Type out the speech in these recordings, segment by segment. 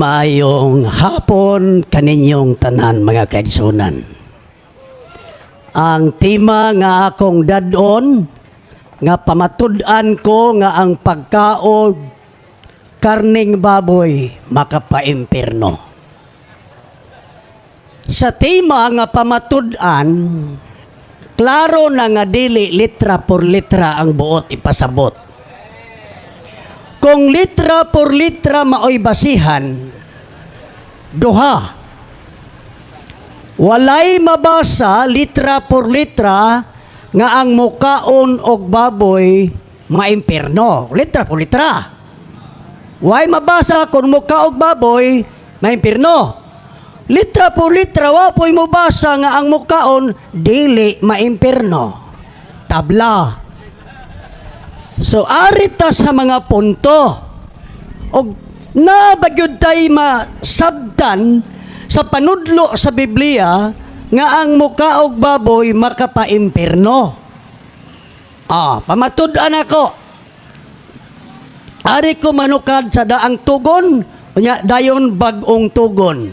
Maayong hapon kaninyong tanan, mga kaigsunan. Ang tema nga akong dadon nga pamatud-an ko nga ang pagkaon karning baboy makapaimpirno. Sa tema nga pamatud-an, klaro na nga dili litra por litra ang buot ipasabot. Kung litra por litra maoy basihan, duha. Walay mabasa litra por litra nga ang mukaon og baboy maimpirno. Litra por litra. Way mabasa kung muka og baboy maimpirno. Litra por litra, wa po'y mobasa nga ang mukaon dili maimpirno. Tabla. So ari ta sa mga punto. Og naa ba gyud tay masabtan sa panudlo sa Biblia nga ang mukaog baboy makapaimpirno? Ah, pamatud-an ako. Ari ko manukad sa daang tugon, unya dayon bag-ong tugon.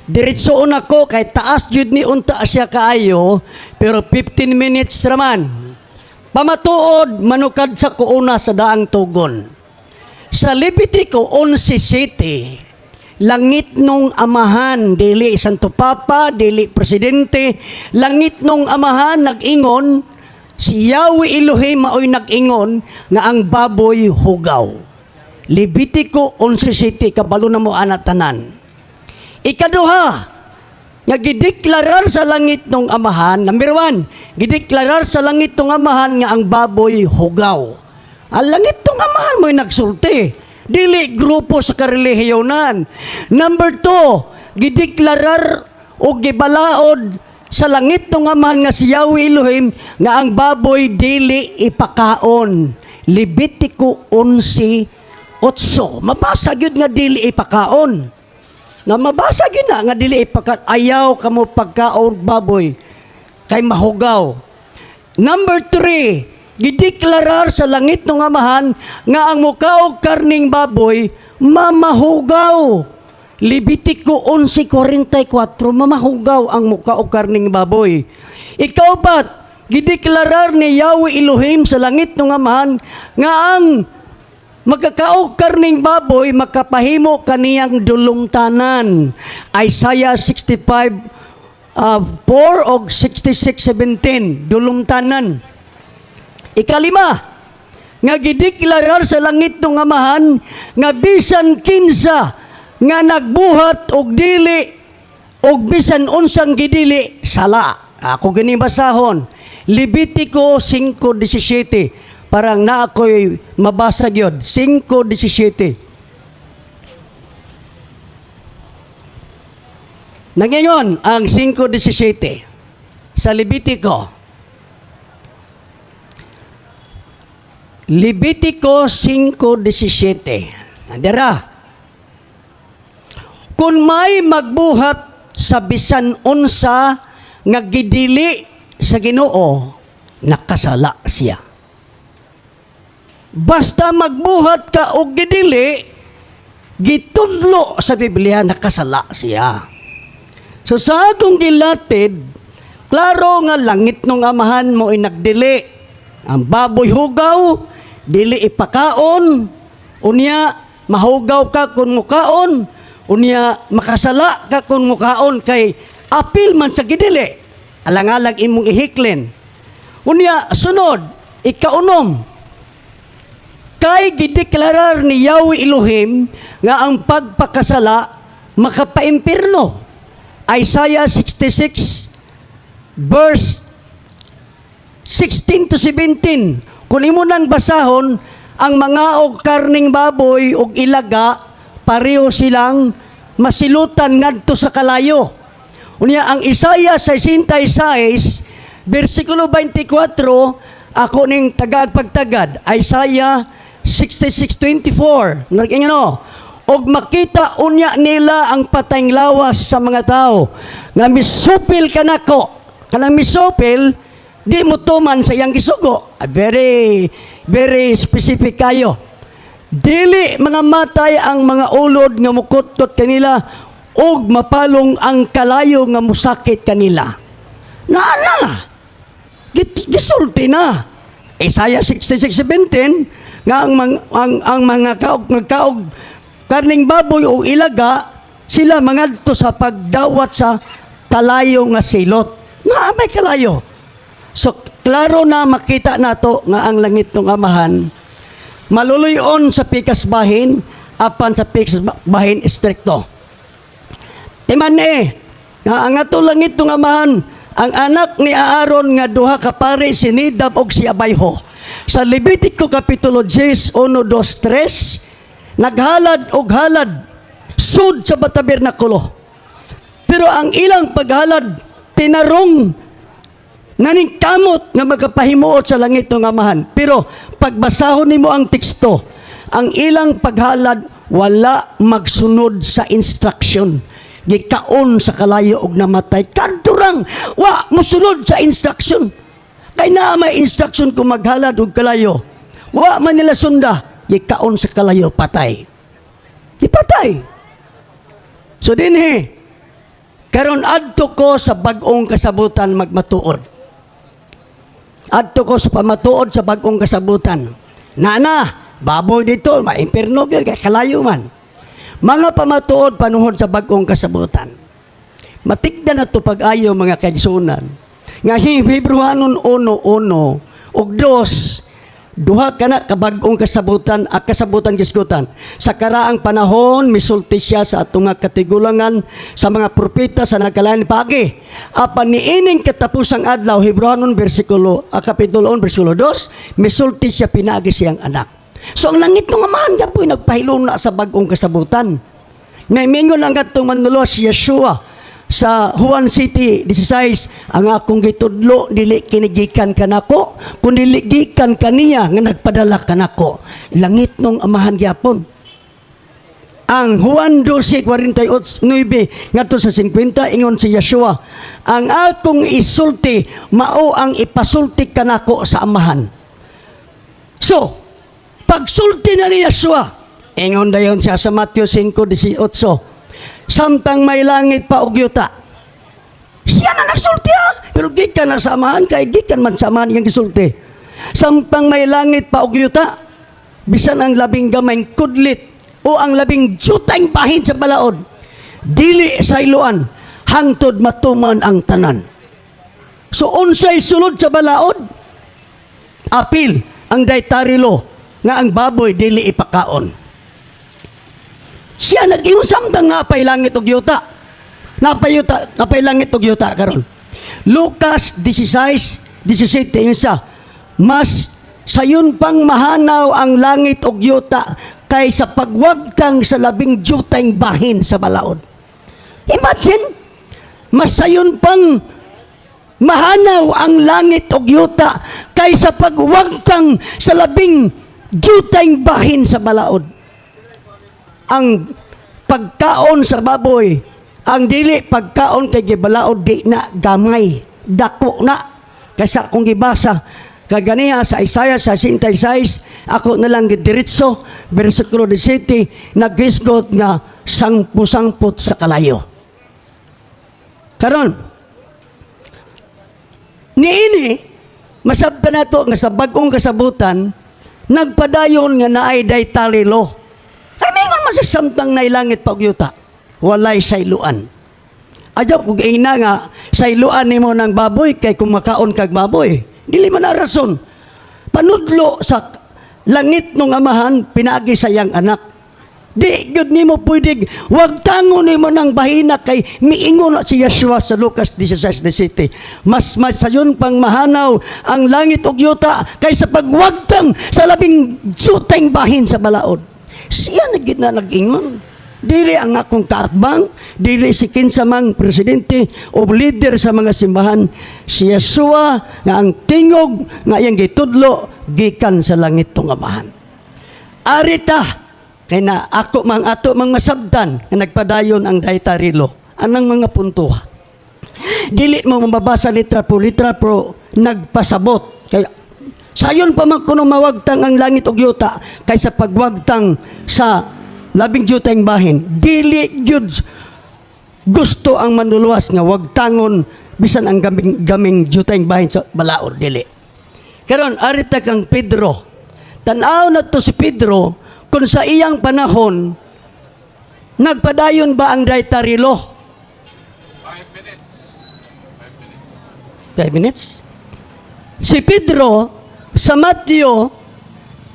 Diretsoon ako kay taas jud ni unta siya kaayo, pero 15 minutes raman. Pamatuod, manukad sa kuuna sa daang tugon. Sa Levitico 11:7, langit nung amahan, dili Santo Papa, dili presidente, langit nung amahan nag-ingon, si Yahweh Elohim maoy nag-ingon nga ang baboy hugaw. Levitico 11:7, kabalo na mo ana tanan. Ikaduha, nga gideklarar sa langit ng amahan, number 1, gideklarar sa langit ng amahan nga ang baboy hugaw. Ang langit ng amahan mo'y nagsulti. Dili grupo sa karelihiyonan. Number 2, gideklarar o gibalaod sa langit ng amahan nga si Yahweh Elohim nga ang baboy dili ipakaon. Levitico 11:8. Mabasa gyud nga dili ipakaon. Na mabasa gyud na nga dili ipakaon. Ayaw kamo pagkaon baboy kay mahugaw. Number 3, gideklarar sa langit ng amahan nga ang mukaog karning baboy mamahugaw. Levitico 11:44, mamahugaw ang mukaog karning baboy. Ikaupat, gideklarar ni Yahweh Elohim sa langit ng amahan nga ang magkakaog karning baboy makapahimo kaniyang dulumtanan. Isaiah 65 4 og 66:17, dulumtanan. Ikalima, nga gideklarar sa langit ng amahan nga bisan kinsa nga nagbuhat og dili og bisan unsang gidili, sala. Ako gani basahon. Levitico 5:17. Parang na ako'y mabasa gyud. 5:17. Nangingon ang 5:17 sa Levitico. Levitico 5:17. Andara. Kung may magbuhat sa bisan unsa nga gidili sa Ginoo, nakasala siya. Basta magbuhat ka og gidili, gitudlo sa Biblia, nakasala siya. So sa akong gilatid, klaro nga langit nung amahan mo ay nagdili. Ang baboy hugaw, dili ipakaon, unya mahugaw ka kung mukaon, unya makasala ka kung mukaon kay apil man sa gidili. Alangalag imong ihiklin. Unya sunod, ikaunom, kay gideklarar ni Yahweh Elohim nga ang pagpakasala makapaimpirno. Isaiah 66 verse 16 to 17. Kung imo nang basahon, ang mga og karning baboy og ilaga, pareho silang masilutan ngadto sa kalayo. Unya ang Isaiah 66 versikulo 24, ako ning tagag pagtagad, Isaiah 66:24. Naging ano, og makita unya nila ang patayng lawas sa mga tao nga misupil kanako. Kanang misupil, di mo tuman sa iyang gisugo. Ah, very, very specific kayo. Dili mga matay ang mga ulod nga mukutkot kanila ug mapalong ang kalayo nga musakit kanila. Naa na. Gisulti na. Isaiah 66:17 nga ang mga kaog nga kaog karning baboy o ilaga, sila mangadto sa pagdawat sa kalayo nga silot. Na may kalayo. So klaro na makita nato nga ang langit ng Amahan maluluyon sa pikas bahin, apan sa pikas bahin istrikto. Timan eh, nga ang ato langit ng Amahan, ang anak ni Aaron nga duha ka pari, si Nidab og si Abihu. Sa Levitico kapitulo 10, 1, 2, 3, naghalad og halad sud sa tabernakulo. Pero ang ilang paghalad, tinarong naningkamot nga magkapahimuot sa langit ng Amahan. Pero pagbasahon nimo ang teksto, ang ilang paghalad wala magsunod sa instruction. Gikaon sa kalayo og namatay. Kadto rang wa mosunod sa instruction. Kay naa may instruction kung maghalad og kalayo. Wa man nila sunda, gikaon sa kalayo, patay. Di patay. So dinhi karon, adto ko sa bag-ong kasabutan magmatuod. Adto ko sa pamatuod sa bag-ong kasabutan. Nana, baboy dito, maimpirno gyud kay kalayo man. Mga pamatuod panuhod sa bag-ong kasabutan. Matigda na to pag-ayo, mga kaigsunan. Nga Hebrewanon 1:1 ug 2, duha kana ka bag-ong kasabutan at kasabutan gisgutan. Sa karaang panahon misulti siya sa atong mga katigulangan sa mga propeta sa nagkalain pagi. Apan niining katapusang adlaw, Hebrewanon bersikulo a kapitulo 1 bersikulo 2, misulti siya pinaagi siyang anak. So ang langit ng Amahan gapoy nagpahiluna sa bag-ong kasabutan. May mingon ang atong Manluluwas si Yeshua sa Juan 7:16, "Ang akong gitudlo dili kini gikan kanako, kundi gikan kaniya nga nagpadala kanako." Langit nung Amahan gyapon. Ang Juan 12:49 ngadto sa 50, ingon si Yeshua, "Ang akong isulti mao ang ipasulti kanako sa Amahan." So, pagsulti na ni Yeshua, ingon dayon siya sa Matthew 5:18, "Samtang may langit pa ug yuta." Siya na nagsulti ha, pero gikan na sa Amahan kay gikan man sa Amahan iyang gisulti. "Samtang may langit pa ug yuta, bisan ang labing gamayng kudlit o ang labing jutang bahin sa balaod, dili sayloan hangtod matuman ang tanan." So unsay sulod sa balaod? Apil ang dietary law nga ang baboy dili ipakaon. Siya nag-ingon samtang nga pay langit ug yuta. Napay yuta, napay langit ug yuta karon. Lucas 16:17, yun sa mas sayon pang mahanaw ang langit ug yuta kaysa pagwagtang sa labing jutang bahin sa balaod. Imagine, mas sayon pang mahanaw ang langit ug yuta kaysa pagwagtang sa labing jutang bahin sa balaod. Ang pagkaon sa baboy, ang dili pagkaon kay gibalaod, di na gamay, dako na. Kaysa akong gibasa kaganiha sa Isaiah sa 66, ako na lang gidiretso, versikulo 17, naghisgot nga sangpo-sangpot sa kalayo. Karon, niini, masabta nato nga sa bag-ong kasabutan, nagpadayon nga naay dietary law. Kay mingon man sa samtang nay langit pa ug yuta, walay sayluan. Ayaw kung ina nga sayluan nimo ng baboy kay kung makaon kag baboy, dili man na rason. Panudlo sa langit ng Amahan pinagi sa iyang anak. Di gyud nimo pwede wagtangon nimo ng bahina kay miingon na si Yeshua sa Lucas 16:17. Mas masayon pang mahanaw ang langit ug yuta kaysa pagwagtang sa labing jutang bahin sa balaod. Siya na gid na nag-ingon. Dili ang akong kaatbang, dili si kinsa mang presidente o leader sa mga simbahan. Si Yeshua nga ang tingog nga iyang gitudlo gikan sa langit tong Amahan. Arita kay na ako mang ato mang masabtan nga nagpadayon ang dietary law. Anang mga punto. Dili mo mababasa litra po litra, pero nagpasabot kay Sayon pa man kuno mawagtang ang langit ug yuta kaysa pagwagtang sa labing dyutayng bahin. Dili gyud gusto ang Manluluwas nga wagtangon bisan ang gaming gaming dyutayng bahin sa balaod, dili. Karon, arita kang Pedro. Tan-aw na to si Pedro kung sa iyang panahon nagpadayon ba ang dietary law? 5 minutes. 5 minutes. 5 minutes. Si Pedro sa Mateo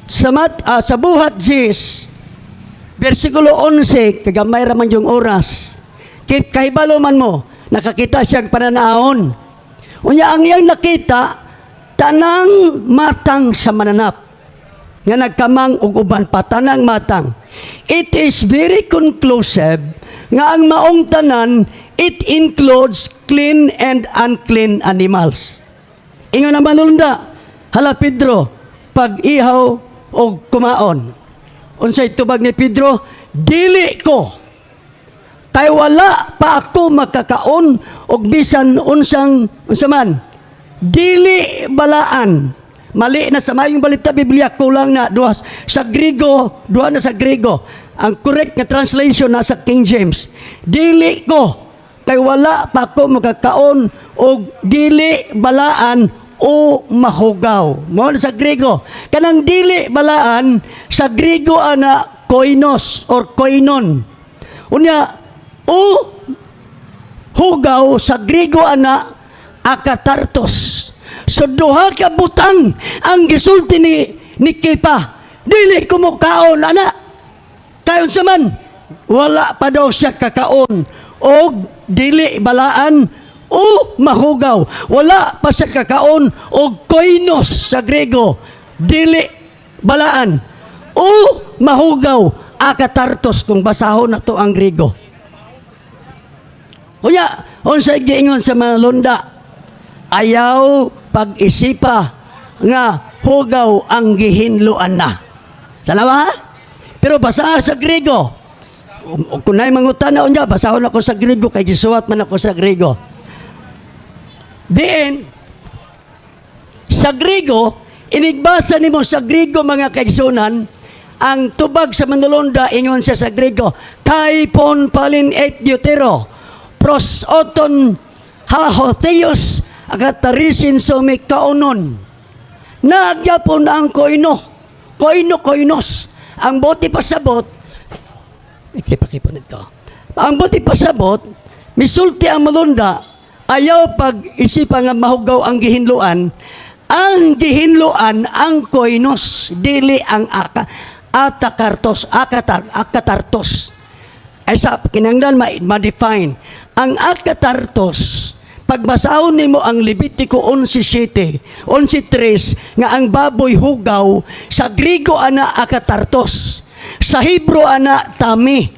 sa Buhat 10 versikulo 11, kagamay ra man yung oras. Kahibalo man mo, nakakita siyang pananaon. Unya, ang iyang nakita, tanang matang sa mananap nga nagkamang og uban pa, tanang matang. It is very conclusive nga ang maong tanan, it includes clean and unclean animals. Ingon naman unda, "Hala Pedro, pag-ihaw og kumaon." Unsay tubag ni Pedro? "Dili ko. Kay wala pa ako makakaon og bisan unsang unsa man. Dili balaan." Mali na sa Maayong Balita Biblia, kulang na duha sa Grigo, duha na sa Grigo. Ang correct nga translation nasa King James. "Dili ko, kay wala pa ako makakaon og dili balaan o mahugaw." Mao na sa Grigo. Kanang dili balaan sa Grigo ana koinos or koinon. Unya, o hugaw sa Grigo ana akatartos. So duha ka butang ang gisulti ni Kepa. "Dili ko mokaon ana." Kayon sa man, wala pa daw siya kakaon og dili balaan o mahugaw. Wala pa siya kakaon og koinos sa Grego, dili balaan o mahugaw, akatartos, kung basahon na to ang Grego. Unya, unsay giingon sa mga lunda? Ayaw pag-isipa nga hugaw ang gihinloan na. Dalawa? Pero basa sa Grego. Kung naay mangutana unya, basahon ako sa Grego kay gisuwat man ako sa Grego. Diin, sa Grego, inigbasa nimo sa Grego, mga kaigsunan, ang tubag sa manulonda, ingon siya sa Grego, kai pon palin et deutero, pros oton hahotheos akatarisin sumi kaunon. Nagyapon ang koino. Koino, koinos. Ang bote pasabot, ikipakipo nito. Ang bote pasabot, misulti ang malunda, ayaw pag isipan nga mahugaw ang gihinloan ang koinos, dili ang aka, atakartos, akatar, akatartos. Ay sa kinanglan ma-define. Ang akatartos, pagbasahon nimo ang Levitico 11.7, 11.3, nga ang baboy hugaw, sa Grigo ana akatartos, sa Hebrew ana tami.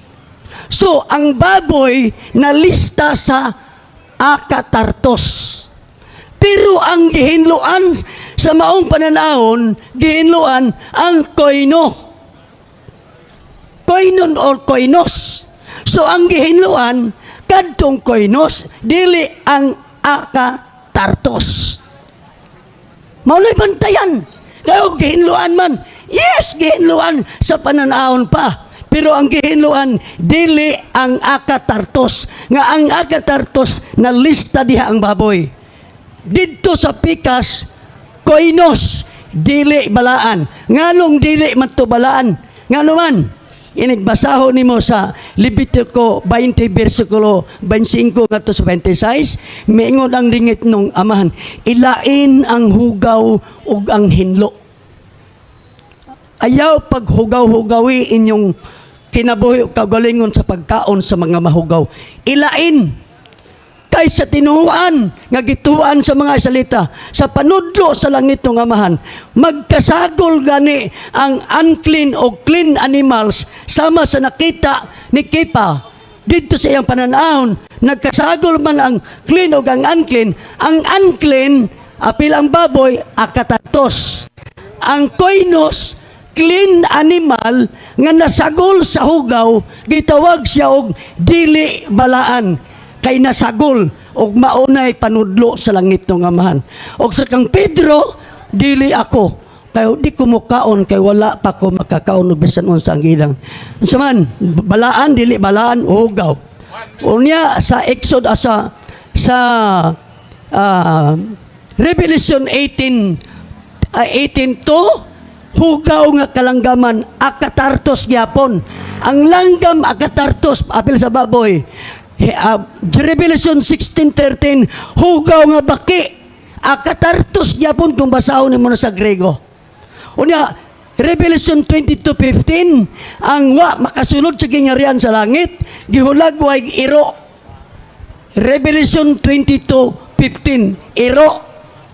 So, ang baboy na lista sa akatartos. Pero ang gihinloan sa maong pananahon, gihinloan ang koino. Koinon or koinos. So ang gihinloan kadtong koinos, dili ang akatartos. Mao na'y bantayan. Kaya gihinloan man. Yes, gihinloan sa pananahon pa. Pero ang gihinloan, dili ang akatartos. Nga ang akatartos, na lista diha ang baboy. Didto sa pikas, koinos, dili balaan. Nganong dili man to balaan? Ngano man? Inigbasaho nimo sa Levitico 20 versikulo 25 ngadto sa 26, miingon ang langit nung Amahan, "Ilain ang hugaw ug ang hinlo." Ayaw paghugaw-hugawi inyong kinabuhi o kagalingon sa pagkaon sa mga mahugaw. Ilain kay sa tinuan nga gituan sa mga salita sa panudlo sa langit ng Amahan, magkasagol gani ang unclean o clean animals, sama sa nakita ni Kepa dito sa iyang pananahon. Nagkasagol man ang clean o ang unclean. Ang unclean, apil ang baboy, akatatos. Ang koinos, clean animal nga nasagol sa hugaw, gitawag siya og dili balaan kay nasagol, og maunay panudlo sa langit ng Amahan. Og sa kang Pedro, Dili ako kay di ko mukaon kay wala pa ko makakaon og bisan unsa ang ilang. Unsa man, balaan, dili balaan, hugaw. Unya sa Exod, sa sa Revelation 18 18:2, hugaw nga kalanggaman, akatartos gyapon. Ang langgam akatartos, apil sa baboy. Revelation 16:13, hugaw nga baki, akatartos gyapon kung basahon nimo na sa Grego. Unya Revelation 22:15, ang wa makasulod sa gingharian sa langit gihulagway iro. Revelation 22:15, iro.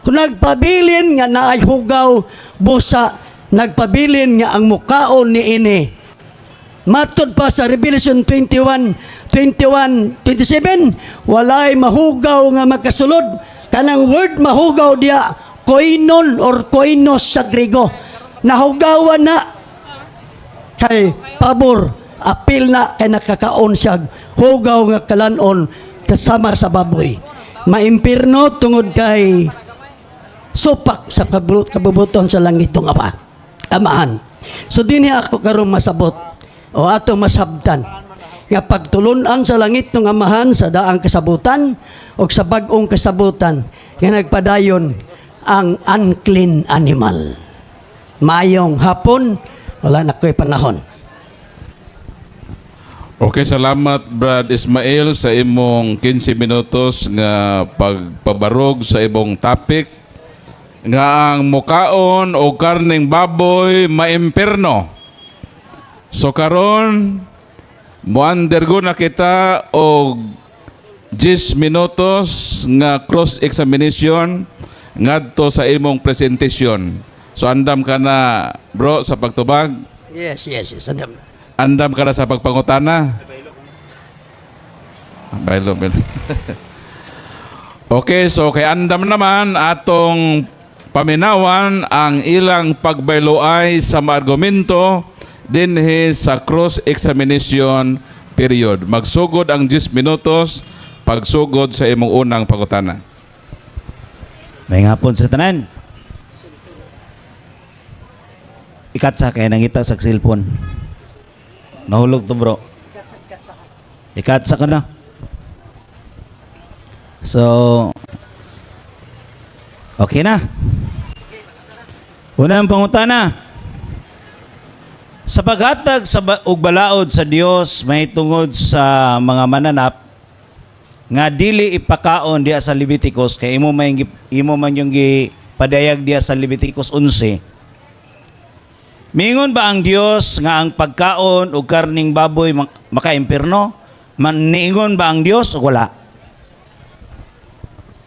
Kung nagpabilin nga naay hugaw, busa nagpabilin nga ang mukaon ni ini. Matod pa sa Revelation 21, 21, 27, walay mahugaw nga makasulod. Kanang word mahugaw diya, koinon or koinos sa Grego. Nahugawan na kay pabor, apil na kay nakakaon siya hugaw nga kalanon kasama sa baboy. Maimpirno tungod kay supak sa kabubuton sa langit nga pa. Amahan. So dinhi ako karon masabot o ato masabtan nga pagtulunan sa langit ng Amahan sa daang kasabutan o sa bag-ong kasabutan nga nagpadayon ang unclean animal. Mayong hapon, wala na ko'y panahon. Okay, salamat, Brad Ismail, sa imong 15 minutos nga pagpabarog sa imong topic nga ang mukaon o karning baboy maimperno. So karon mo-undergo na kita og 10 minutos nga cross examination ngadto sa imong presentation. So andam ka na, bro, sa pagtubag? Yes. Andam. Andam ka na sa pagpangutana? Baylo, baylo. Okay, so kay andam naman, atong paminawan ang ilang pagbayloay sa argumento dinhi sa cross-examination period. Magsugod ang 10 minutos pagsugod sa imong unang pangutana. May hapon sa tanan. Ikatsa kay nangita sa cellphone. Nahulog to, bro. Ikatsa ka na. So, okay na. Unang pangutana. Sa paghatag sa og balaod sa Dios may tungod sa mga mananap nga dili ipakaon diya sa Leviticus, kay imo man yung gipadayag diya sa Leviticus 11. Mingon ba ang Dios nga ang pagkaon og karning baboy makaimpirno? Man niingon ba ang Dios o wala?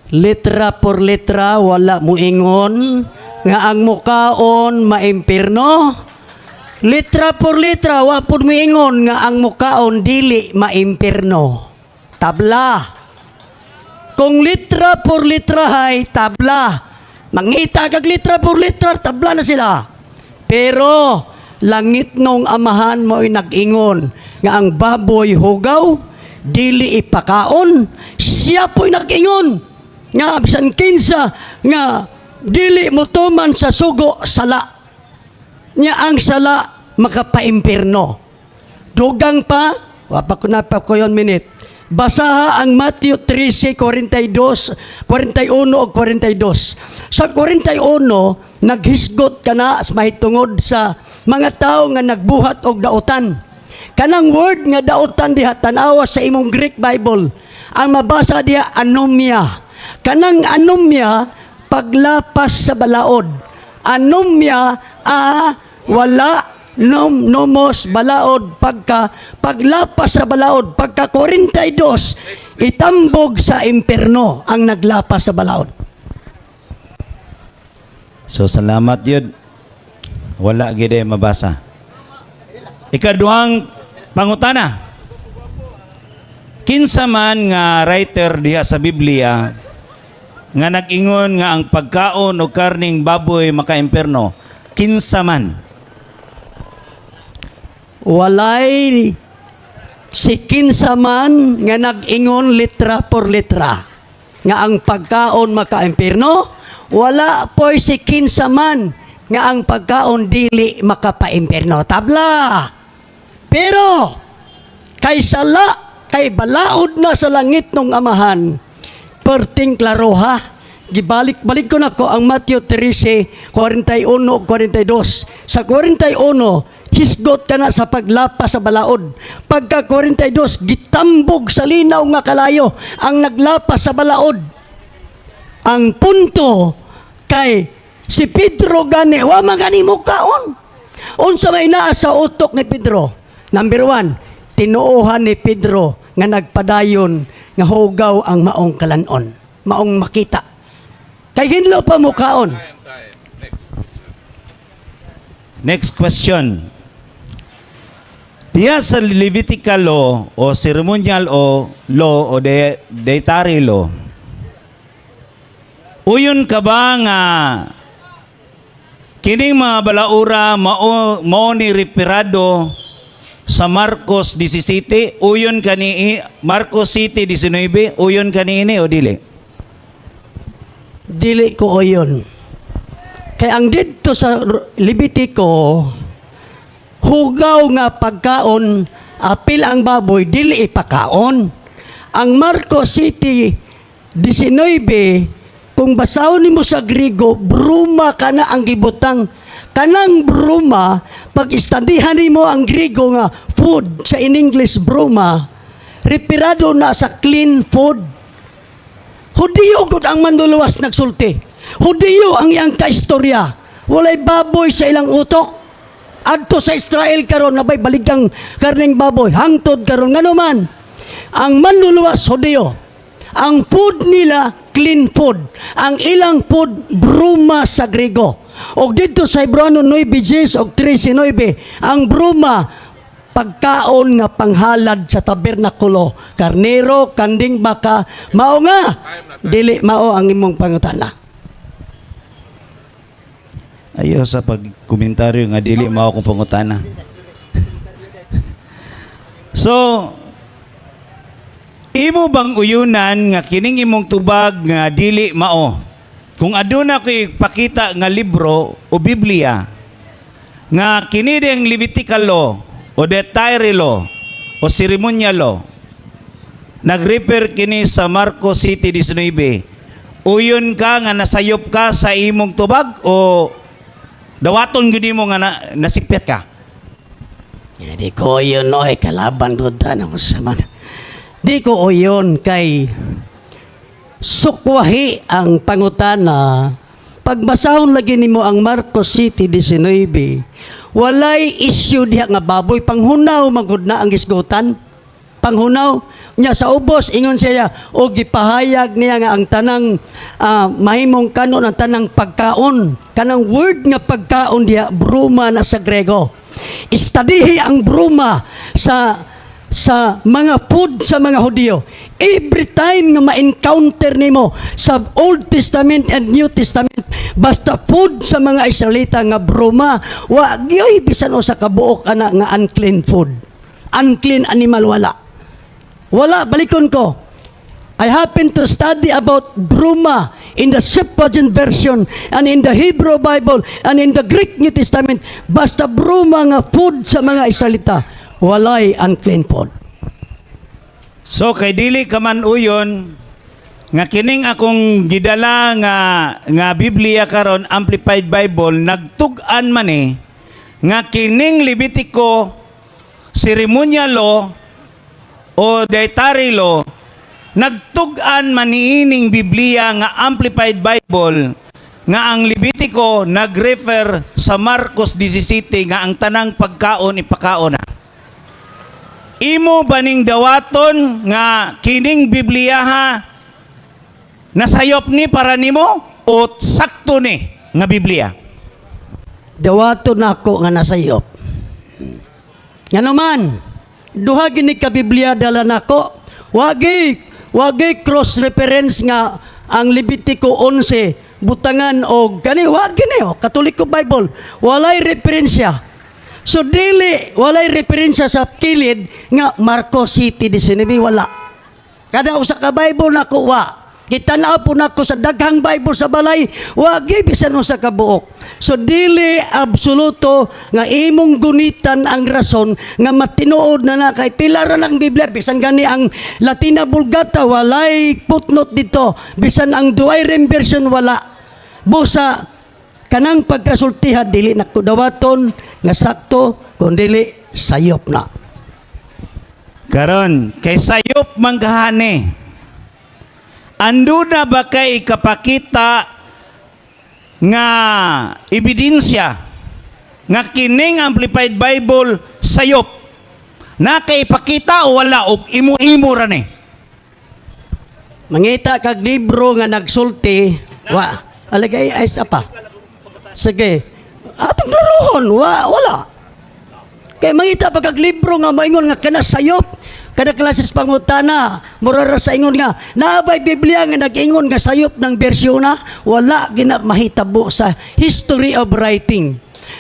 Letra por letra, wala muingon nga ang mukaon maimpirno. Letra por letra, wa pud muingon nga ang mukaon dili maimpirno. Tabla. Kung letra por letra hay tabla. Mangita kag letra por letra, tabla na sila. Pero langit nung Amahan mo'y nag-ingon nga ang baboy hugaw, dili ipakaon. Siya po'y nag-ingon nga bisan kinsa nga dili motuman sa sugo, sala. Nya ang sala makapaimpirno. Dugang pa, wa pa ko na pa ko yon minute. Basaha ang Matthew 13:42, 41 o 42. Sa 41, naghisgot ka na mahitungod sa mga tao nga nagbuhat og dautan. Kanang word nga dautan diha, tan-awa sa imong Greek Bible. Ang mabasa diha, anomia. Kanang anomia, paglapas sa balaod. Anomia, a wala, nom, nomos, balaod, pagka paglapas sa balaod. Pagka 42, itambog sa imperno ang naglapas sa balaod. So salamat yun. Wala gid ay mabasa. Ikaduhang pangutana. Kinsa man nga writer diha sa Biblia nga nag-ingon nga ang pagkaon og karning baboy makaimpierno? Kinsa man? Walay si kinsa man nga nag-ingon letra por letra nga ang pagkaon makaimpirno. Wala po'y si kinsa man nga ang pagkaon dili makapaimpierno. Tabla. Pero kay sala, kay balaod na sa langit ng Amahan. Perting klaro ha. Gibalik-balik ko nako ang Matthew 13, 41, 42. Sa 41, hisgot ka na sa paglapas sa balaod. Pagka 42, gitambog sa linaw nga kalayo ang naglapas sa balaod. Ang punto kay si Pedro gani, wa man gani mo kaon. Unsa may naa sa utok ni Pedro? Number 1, tinuohan ni Pedro nga nagpadayon nga hugaw ang maong kalanon, maong makita. Kay hinlo pa mo kaon. Next question. Diya sa Levitical law o ceremonial o law o dietary law, uyon ka ba nga kining mga balaura mao ni referado sa Marcos 17? Uyon kani Marcos City 19? Uyon kani ini o dili? Dili ko uyon. Kay ang didto sa Levitico, hugaw nga pagkaon, apil ang baboy, dili ipakaon. Ang Marcos City 19, kung basahon nimo sa Grigo, bruma kana ang gibutang. Kanang bruma, pag istandihan nimo ang Grigo nga food sa in English bruma, referado na sa clean food. Hudiyo gud ang manluluwas nagsulti. Hudiyo ang iyang kaistorya. Walay baboy sa ilang utok. Adto sa Israel karon nabay baligang karneng baboy. Hangtod karon, ngano man ang manluluwas Hudiyo. Ang food nila clean food. Ang ilang food bruma sa Grigo. Og didto sa Hebreo 9:10 og 13:9, ang bruma pagkaon nga panghalad sa tabernakulo, karnero, kanding, baka. Mao nga dili mao ang imong pangutana. Ayo sa pagkomentaryo nga dili mao akong pangutana. So, imo bang uyunan nga kining imong tubag nga dili mao? Kung aduna ko ipakita nga libro o Biblia nga kini ding Levitical law o dietary law o ceremonial law nag-refer kini sa Marcos City 19, uyon ka nga nasayop ka sa imong tubag o dawaton gyud nimo nga nasipyat ka? Di ko yun, oy, kalaban doon ta na sa man. Di ko uyon kay sukwahi ang pangutana. Pagbasahon lagi nimo ang Marcos City 19, walay issue diha nga baboy. Panghunaw magud na ang gisgutan. Panghunaw niya sa ubos, ingon siya o gipahayag niya nga ang tanang mahimong kanon, ang tanang pagkaon. Kanang word nga pagkaon diha, bruma na sa Grego. Istadihi ang bruma sa mga food sa mga Hudiyo. Every time nga ma-encounter nimo sa Old Testament and New Testament, basta food sa mga Israelita nga bruma, wa gyoy bisan usa ka buok ana nga unclean food. Unclean animal, wala. Wala, balikon ko. I happen to study about bruma in the Septuagint version and in the Hebrew Bible and in the Greek New Testament. Basta bruma nga food sa mga Israelita, walay unclean food. So kay dili ka man uyon nga kining akong gidala nga Biblia karon, Amplified Bible, nagtug-an man eh nga kining Levitico ceremonial law o dietary law, nagtug-an man niining Biblia nga Amplified Bible nga ang Levitico nag-refer sa Marcos 17 nga ang tanang pagkaon ipakaon na. Imo baning dawaton nga kining Biblia ha nasayop ni para nimo o sakto ni nga Biblia? Dawato nako nga nasayop. Ngano man, duha gini ka Biblia dala nako. Wagi cross reference nga ang Levitico 11 butangan og gani, wa gini oh, Katoliko Bible walay referensya. So dili, walay referensya sa kilid nga Marcos City 19, wala. Kada usa ka Bible nako wa. Gitanaw po nako sa daghang Bible sa balay, wa gyud bisan usa ka buok. So dili absoluto nga imong gunitan ang rason nga matinuod na na kay pila ra ng Biblia. Bisan gani ang Latina Vulgata, walay footnote dito, bisan ang Douay-Rheims version, wala. Busa kanang pagkasultiha, dili na dawaton nga sakto kung dili sayop na. Karon, kay sayop man gahani. Anduna ba kay kapakita nga ebidensya nga kining Amplified Bible sayop? Na kay ipakita o wala og imo-imo ra ni? Mangita kag libro nga nagsulti, wa. Aligay ay isa pa. Sige. Atong laruhon, wa, wala. Kay mangita pa kag libro nga maingon nga kana sayop, kada klases pangutana, mura ra sa ingon nga naabay Biblia nga nag-ingon nga sayop ng bersyon na, wala gina mahitabo sa history of writing.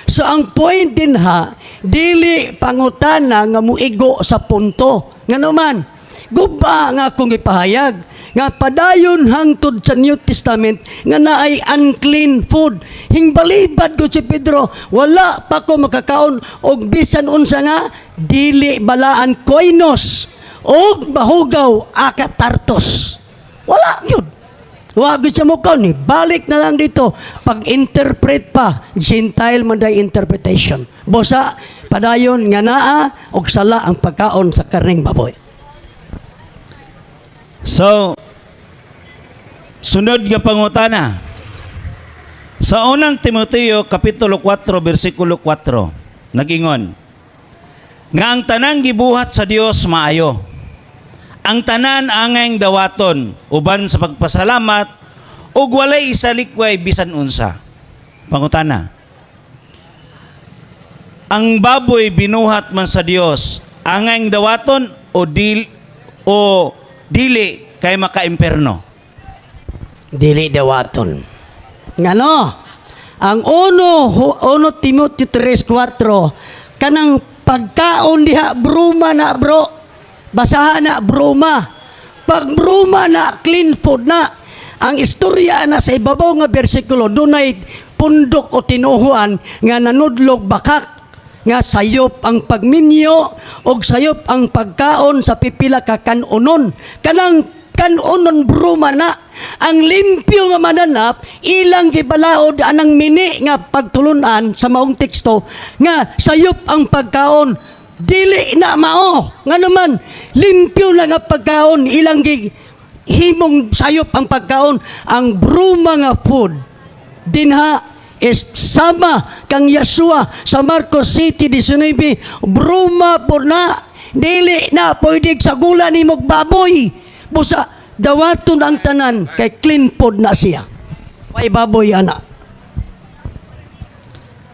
So ang point din ha, dili pangutana nga muigo sa punto. Ngano man, guba nga akong ipahayag nga padayon hangtod sa New Testament nga naay unclean food. Hingbalibad ko si Pedro, wala pa ko makakaon og bisan unsa nga dili balaan koinos og mahugaw akatartos. Wala yun. Wa gyud siya mokaon ni. Balik na lang dito. Pag-interpret pa, Gentile man day interpretation. Busa padayon nga naa og sala ang pagkaon sa karning baboy. So, sunod nga pangutana. Sa Unang Timoteo kapitulo 4 bersikulo 4, nagingon nga ang tanang gibuhat sa Dios maayo. Ang tanan angayng dawaton uban sa pagpasalamat ug walay isalikway bisan unsa. Pangutana. Ang baboy binuhat man sa Dios, angayng dawaton o dili kay makaimperno? Dili dawaton. Ngano? Ang uno Timoteo 3:4, kanang pagkaon diha bruma na, bro. Basahan na bruma. Pag bruma na, clean food na. Ang istorya na sa ibabaw nga bersikulo, dunay pundok o tinuhuan nga nanudlog bakak nga sayop ang pagminyo og sayop ang pagkaon sa pipila ka kanunon. Kanang kanunon, bruma na. Ang limpyo nga mananap, ilang gibalaod anang mini nga pagtulunan sa maong teksto nga sayop ang pagkaon. Dili na mao. Nga naman, limpyo na nga pagkaon, ilang gi himong sayop ang pagkaon. Ang bruma nga food dinha is sama kang Yeshua sa Marcos 7:19, bruma po na. Dili na pwede sa gula ni baboy. Busa dawaton ang tanan kay clean food na siya. Way baboy ana.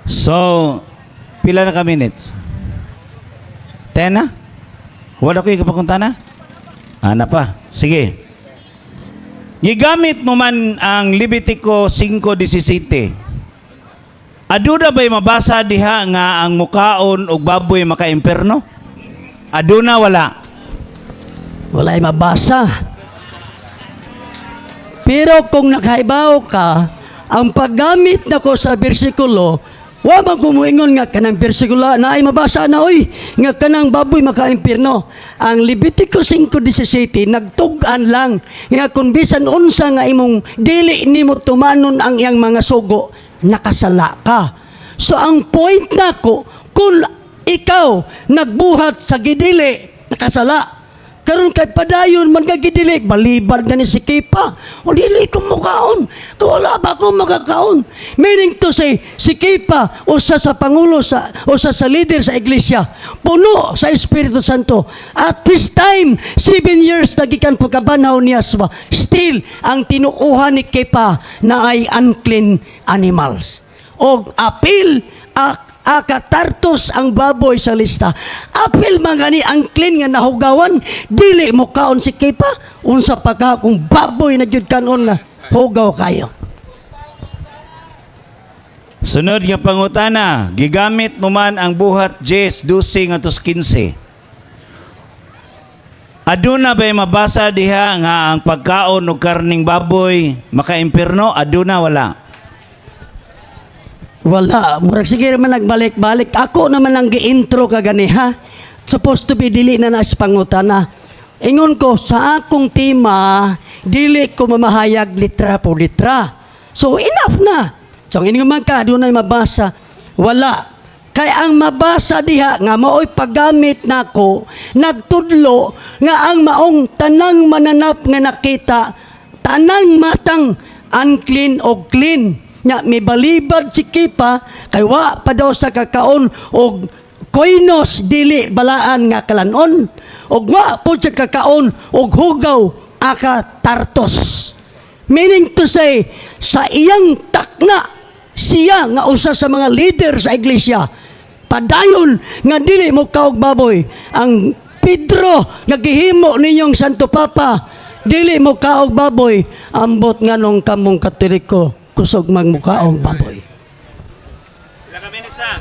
So, pila na ka minutes? 10 na? Wala ko yung na? Ana pa. Sige. Gigamit mo man ang Levitico 5:17. Aduna ba'y mabasa diha nga ang mukaon og baboy makaimperno? Aduna, wala? Walay mabasa. Pero kung nakaibaw ka, ang paggamit nako sa bersikulo, wa man kumuingon nga kanang bersikulo na ay mabasa na, oy, nga kanang baboy makaimpirno. Ang Levitico 5:17 nagtug-an lang nga kung bisan unsa nga imong dili nimo tumanon ang iyang mga sugo, nakasala ka. So ang point nako, kung ikaw nagbuhat sa gidili, nakasala. Karon kay padayon man nga gidili, balibad na ni si Kepa. O dili ko mukaon. Wala ba ko makakaon? Meaning to say, si Kepa, usa sa pangulo sa usa sa leader sa iglesia, puno sa Espiritu Santo. At this time, 7 years na gikan pagkabanhaw ni Yeshua, still ang tinuuhan ni Kepa na ay unclean animals. Og apil ak akatartos ang baboy sa lista. Apil man gani ang clean nga nahugawan, dili mo kaon si Kepa, unsa pa ka kung baboy na jud kanon nga hugaw kayo. Sunod nga pangutana, gigamit mo man ang Buhat 10:12 ngadto 15. Aduna ba'y mabasa diha nga ang pagkaon og karning baboy maka-impierno? Aduna, wala? Wala. Murag sige naman nagbalik-balik. Ako naman ang gi-intro ka gani ha. Supposed to be dili na na sa pangutana. Ingon ko sa akong tema, dili ko mamahayag litra po litra. So enough na. So ang ingon man ka, doon ay mabasa. Wala. Kay ang mabasa diha nga mao'y paggamit nako, nagtudlo nga ang maong tanang mananap nga nakita, tanang matang unclean o clean. Nya mibalibad si Kefa kay wa pa daw sa kakaon og koinos, dili balaan nga kalanon, og wa po siya kakaon og hugaw aka tartos. Meaning to say, sa iyang takna, siya nga usa sa mga leader sa iglesia, padayon nga dili mo kaog baboy. Ang Pedro nga gihimo ninyong Santo Papa, dili mo kaog baboy. Ambot nganong kamong Katoliko kusog magmukaog baboy? Pila ka minutes na?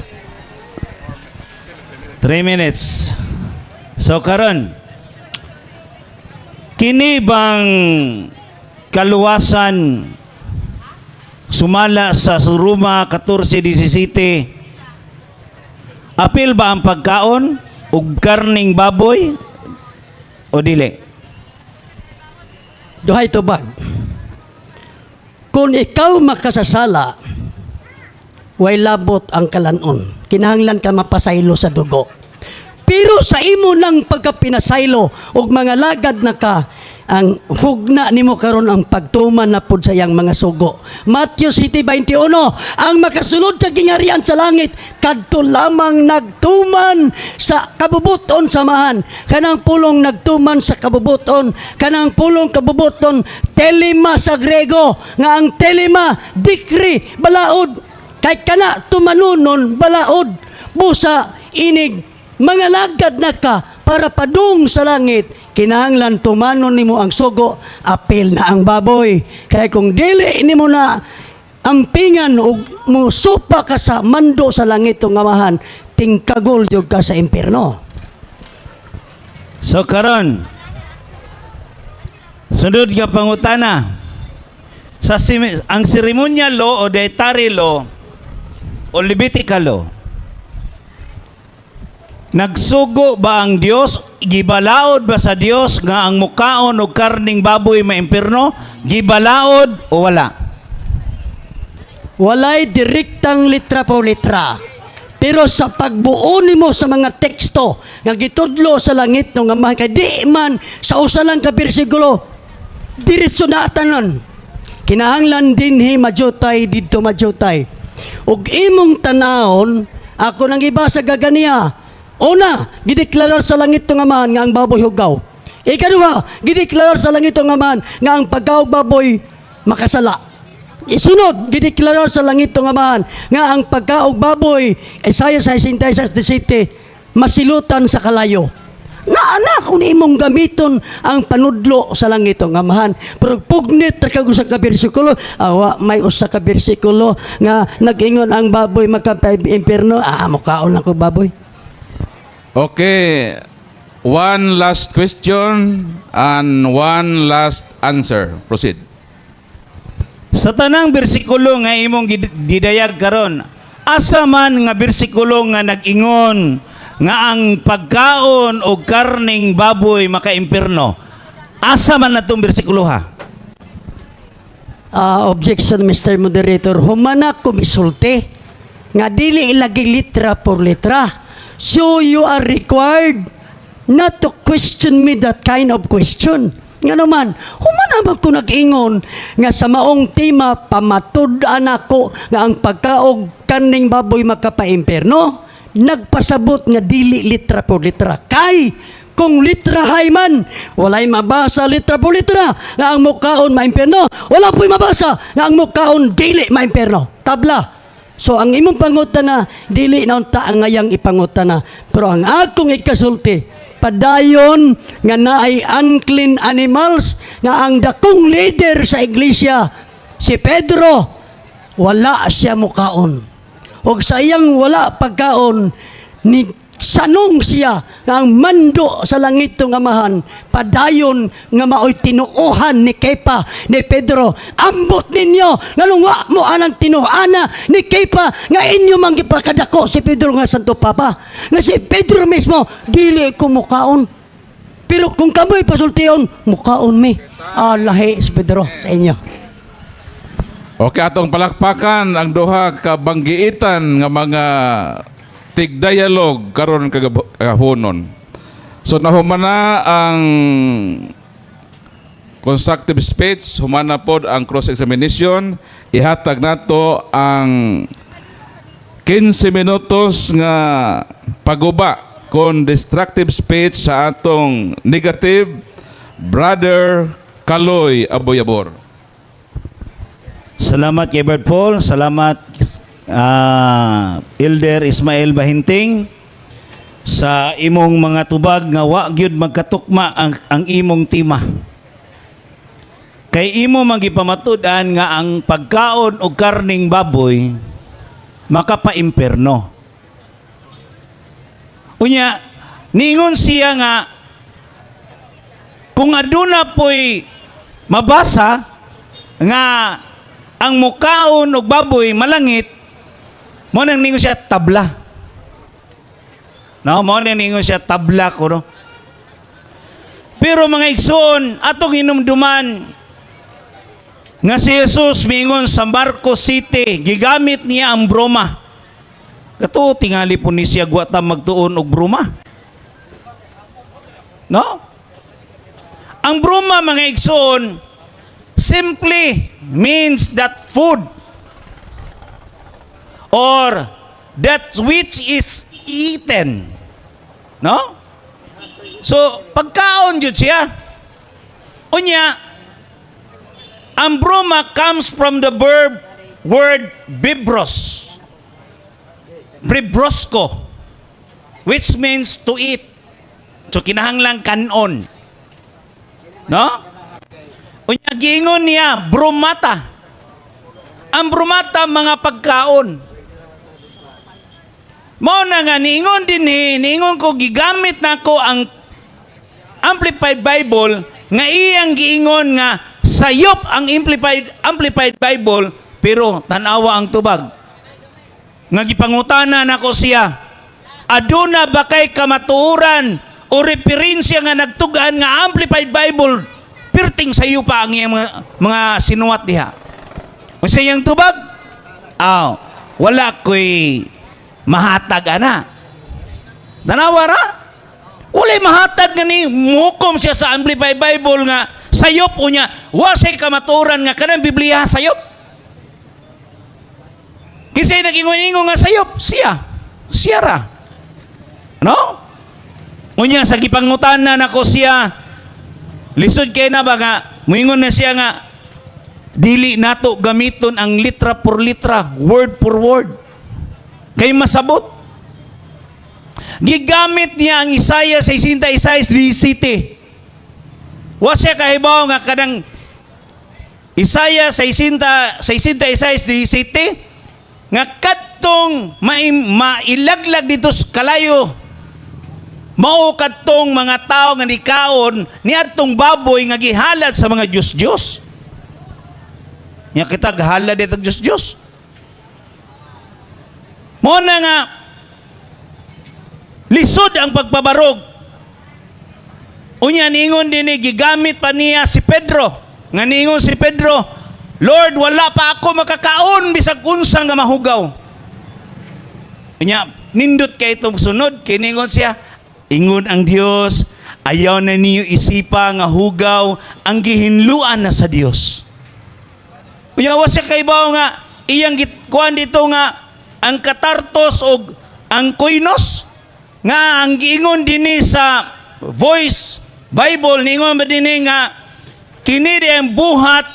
3 minutes. So karon, kini bang kaluwasan sumala sa Roma 14:17, apil ba ang pagkaon ug karning baboy o dili? Duhay tubag. Kung ikaw makasasala, way labot ang kalanon. Kinahanglan ka mapasaylo sa dugo. Pero sa imo nang pagkapinasaylo og mga lagad na ka, ang hugna nimo karon ang pagtuman na pud sa iyang mga sugo. Matthew 7:21, ang makasulod sa gingharian sa langit kadto lamang nagtuman sa kabubuton sa Amahan. Kanang pulong nagtuman sa kabubuton, kanang pulong kabubuton, telema sa Grego, nga ang telema, decree, balaod. Kay kana tumanunon balaod. Busa inig mga lagad na ka para padung sa langit, kinahanglan tumanon nimo ang sugo, apil na ang baboy. Kay kung dili nimo na ampingan og musupa ka sa mando sa langit ng Amahan, tingkagol jud ka sa impierno. So karon, sunod nga pangutana, sa ang ceremonial law o dietary law o Levitical law, nagsugo ba ang Dios, gibalaod ba sa Dios nga ang mukaon og karning baboy maimpierno? Gibalaod o wala? Walay direktang litra po litra. Pero sa pagbuo nimo sa mga teksto nga gitudlo sa langit ng Amahan, kay di man sa usa lang ka bersikulo diretso na tanan. Kinahanglan dinhi majutay, didto majutay. Ug imong tanawon, ako nang ibasa gaganiya. Una, gideklarar sa langit ng Amahan nga ang baboy hugaw. Ikaduha, gideklarar sa langit ng Amahan nga ang pagkaog baboy makasala. Isunod, gideklarar sa langit ng Amahan nga ang pagkaog baboy, Isaiah 66:17, masilutan sa kalayo. Naana kung imong gamiton ang panudlo sa langit ng Amahan. Pero pugnit ra kag usa ka bersikulo, awa may usa ka bersikulo nga nag-ingon ang baboy maka-impierno, ah, mukaon ako baboy. Okay. One last question and one last answer. Proceed. Sa tanang bersikulo nga imong gidayag karon, asa man nga bersikulo nga nag-ingon nga ang pagkaon og karning baboy maka-impierno? Asa man na tong bersikulo ha? Ah, objection, Mr. Moderator. Humana ko misulti nga dili ilagi litra por litra. So you are required not to question me that kind of question. Nga naman, humana man ko nag-ingon nga sa maong tema pamatud-an ako nga ang pagkaog kaning baboy makapa-imperno. Nagpasabot nga dili litra por litra. Kay kung litrahay man, walay mabasa litra por litra nga ang mukaon maimpierno. Wala po'y mabasa nga ang mukaon dili maimpierno. Tabla. So ang imong pangutana, dili na unta ang ngayang ipangutana. Pero ang akong ikasulti, padayon nga naay unclean animals nga ang dakong leader sa iglesia, si Pedro, wala siya mukaon. Og sa iyang wala pagkaon, ni Sanong siya nga ang mando sa langit nga Amahan padayon nga maoy tinuohan ni Kepa, ni Pedro. Ambot ninyo, nganong wa mo anang tinuana ni Kepa nga inyo man gipakadako si Pedro nga Santo Papa, nga si Pedro mismo, "Dili ko mukaon, pero kung kamoy pasultion, mukaon mi." Ah, lahi si Pedro sa inyo. Okay, atong palakpakan ang duha ka banggiitan nga mga tig-dialogue karon kagahonon. So nahuman na ang constructive speech, humana pod ang cross-examination, ihatag nato ang 15 minutos nga paguba kon destructive speech sa atong negative, Brother Kaloy Aboyabor. Salamat kay Brad Paul, salamat Elder Ismael Bahinting sa imong mga tubag nga wa gyud magkatukma ang imong tema. Kay imo man gipamatud-an nga ang pagkaon og karning baboy makapaimpierno. Unya, niingon siya nga kung aduna po'y mabasa nga ang mukaon og baboy malangit, mo nang ningon siya tabla. No, mo nang ningon siya tabla ko, no. Pero mga igsoon, atong hinumduman nga si Jesus miingon sa Marcos 7, gigamit niya ang broma. Kato tingali po ni siya wa ta magtuon og broma. No? Ang broma, mga igsoon, simply means that food or that which is eaten. No? So, pagkaon jud siya. Unya, ang broma comes from the verb word bibros. Bribrosko, which means to eat. So, kinahanglang kanon. No? Unya, giingon niya, bromata. Ang bromata, mga pagkaon. Mao na nga niingon din ni, niingon ko gigamit nako ang Amplified Bible nga iyang giingon nga sayop ang Amplified Bible, pero tan-awa ang tubag. Nga gipangutana nako siya, aduna ba kay kamatuoran o referensya nga nagtug-an nga Amplified Bible perting sayo pa ang iyang mga sinuwat diha? Unsa iyang tubag? Aw, wala ko'y mahatag ana. Tanawa ra. Walay mahatag nga ni muhukom siya sa Amplified Bible nga sayop, unya wa say kamatuoran nga kanang Biblia sayop. Kinsay nagingon-ingon nga sayop? Siya. Siya ra. No? Unya sa gipangutana nako siya, lisod kay na ba nga muingon na siya nga dili nato gamiton ang litra por litra, word por word. Kay masabot. Gigamit niya ang Isaiah 66:17. Wa siya kahibaw nga kanang Isaiah 60 66:17 nga kadtong mailaglag dito sa kalayo mao kadtong mga tao nga nikaon niadtong baboy nga gihalad sa mga Diyos-Diyos. Nya kita gahalad dito Diyos-Diyos. Mo na nga lisod ang pagpabarog. Unya ningon din ni gigamit pa niya si Pedro. Nga ningon si Pedro, "Lord, wala pa ako makakaon bisag unsa nga mahugaw." Unya nindot kay itong sunod, kiningon siya, ingon ang Dios, ayaw na niyo isipa nga hugaw ang gihinluan na sa Dios. Unya wa siya kaibaw nga iyang gitkuan dito nga ang katartos og ang koinos nga ang giingon dinhi sa Voice Bible, niingon ba dinhi nga kini di ang Buhat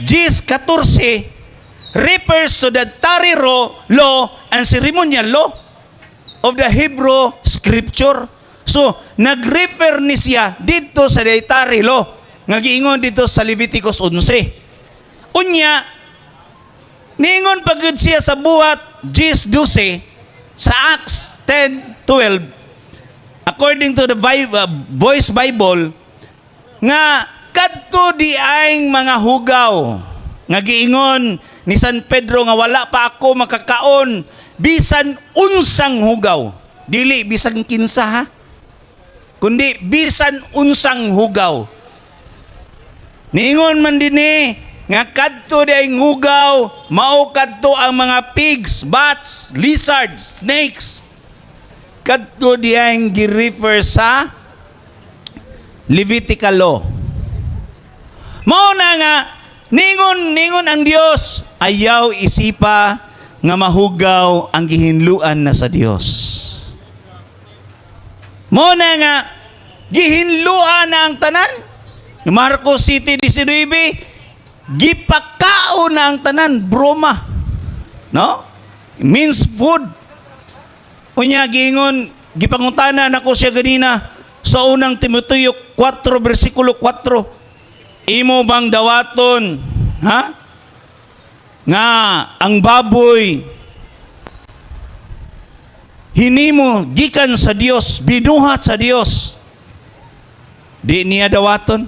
10:14 refers to the dietary law and ceremonial law of the Hebrew Scripture. So, nag-refer ni siya dito sa dietary law nga giingon dito sa Leviticus 11. Unya, niingon pagod siya sa Buhat 10:12. Sa Acts 10:12, according to the Voice Bible, nga kadto diay mga hugaw nga giingon ni San Pedro nga wala pa ako makakaon bisan unsang hugaw, dili bisan kinsa ha, kundi bisan unsang hugaw. Niingon man dinhi nga kadto diay hugaw mao kadto ang mga pigs, bats, lizards, snakes. Kadto diay gi-refer sa Levitical law. Mao na nga ningon ningon ang Dios, ayaw isipa nga mahugaw ang gihinluan na sa Dios. Mao na nga gihinluan na ang tanan. Marcos 7:19, gipakaon na ang tanan, broma. No? Means food. Unya giingon, gipangutana nako siya ganina sa Unang Timoteo 4 bersikulo 4. Imo bang dawaton, ha? Nga ang baboy hinimo gikan sa Dios, binuhat sa Dios. Di niya dawaton.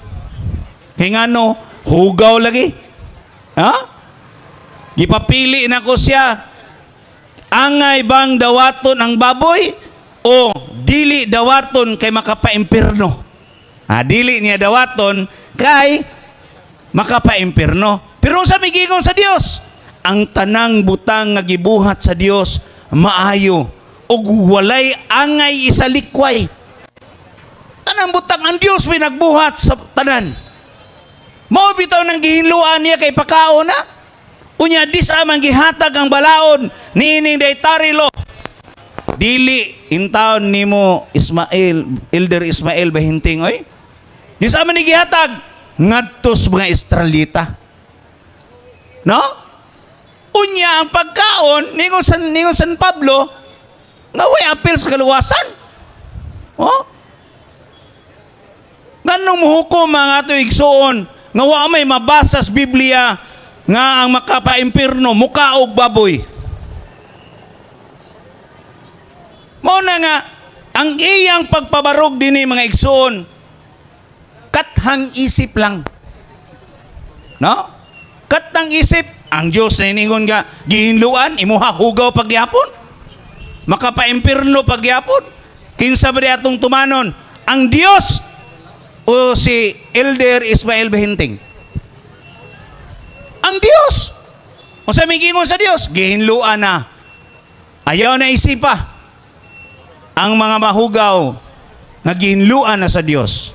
Kay ngano, hugaw lagi. Ha? Gipapili nako siya. Angay bang dawaton ang baboy o dili dawaton kay makapaimpirno? Ah, dili niya dawaton kay makapaimpirno. Pero sa migingon sa Dios, ang tanang butang nga gibuhat sa Dios maayo ug walay angay isalikway. Tanang butang, ang Dios may nagbuhat sa tanan. Mao bitaw nang gihinluan niya kay pakaon na. Unya disa man gihatag ang balaod niining dietary law. Dili intawon nimo Ismael, Elder Ismael Bahinting, oy. Disa man ni gihatag ngadto sa mga Israelita. No? Unya ang pagkaon ningon San Pablo nga way apil sa kaluwasan. Oh? Nganong muhukom mga ato igsuon nga wa may mabasa sa Biblia nga ang makapaimpirno mukaog baboy? Mao na nga ang iyang pagpabarog dinhi, mga igsuon, kathang isip lang. No? Kathang isip. Ang Diyos na iningon nga gihinluan, imuha hugaw pagyapon. Makapaimpirno pagyapon. Kinsa ba di atong tumanon? Ang Diyos o si Elder Ismael Bahinting? Ang Diyos. O sa migingon sa Diyos, gihinluan na. Ayaw na isipa ang mga mahugaw nga gihinluan na sa Diyos.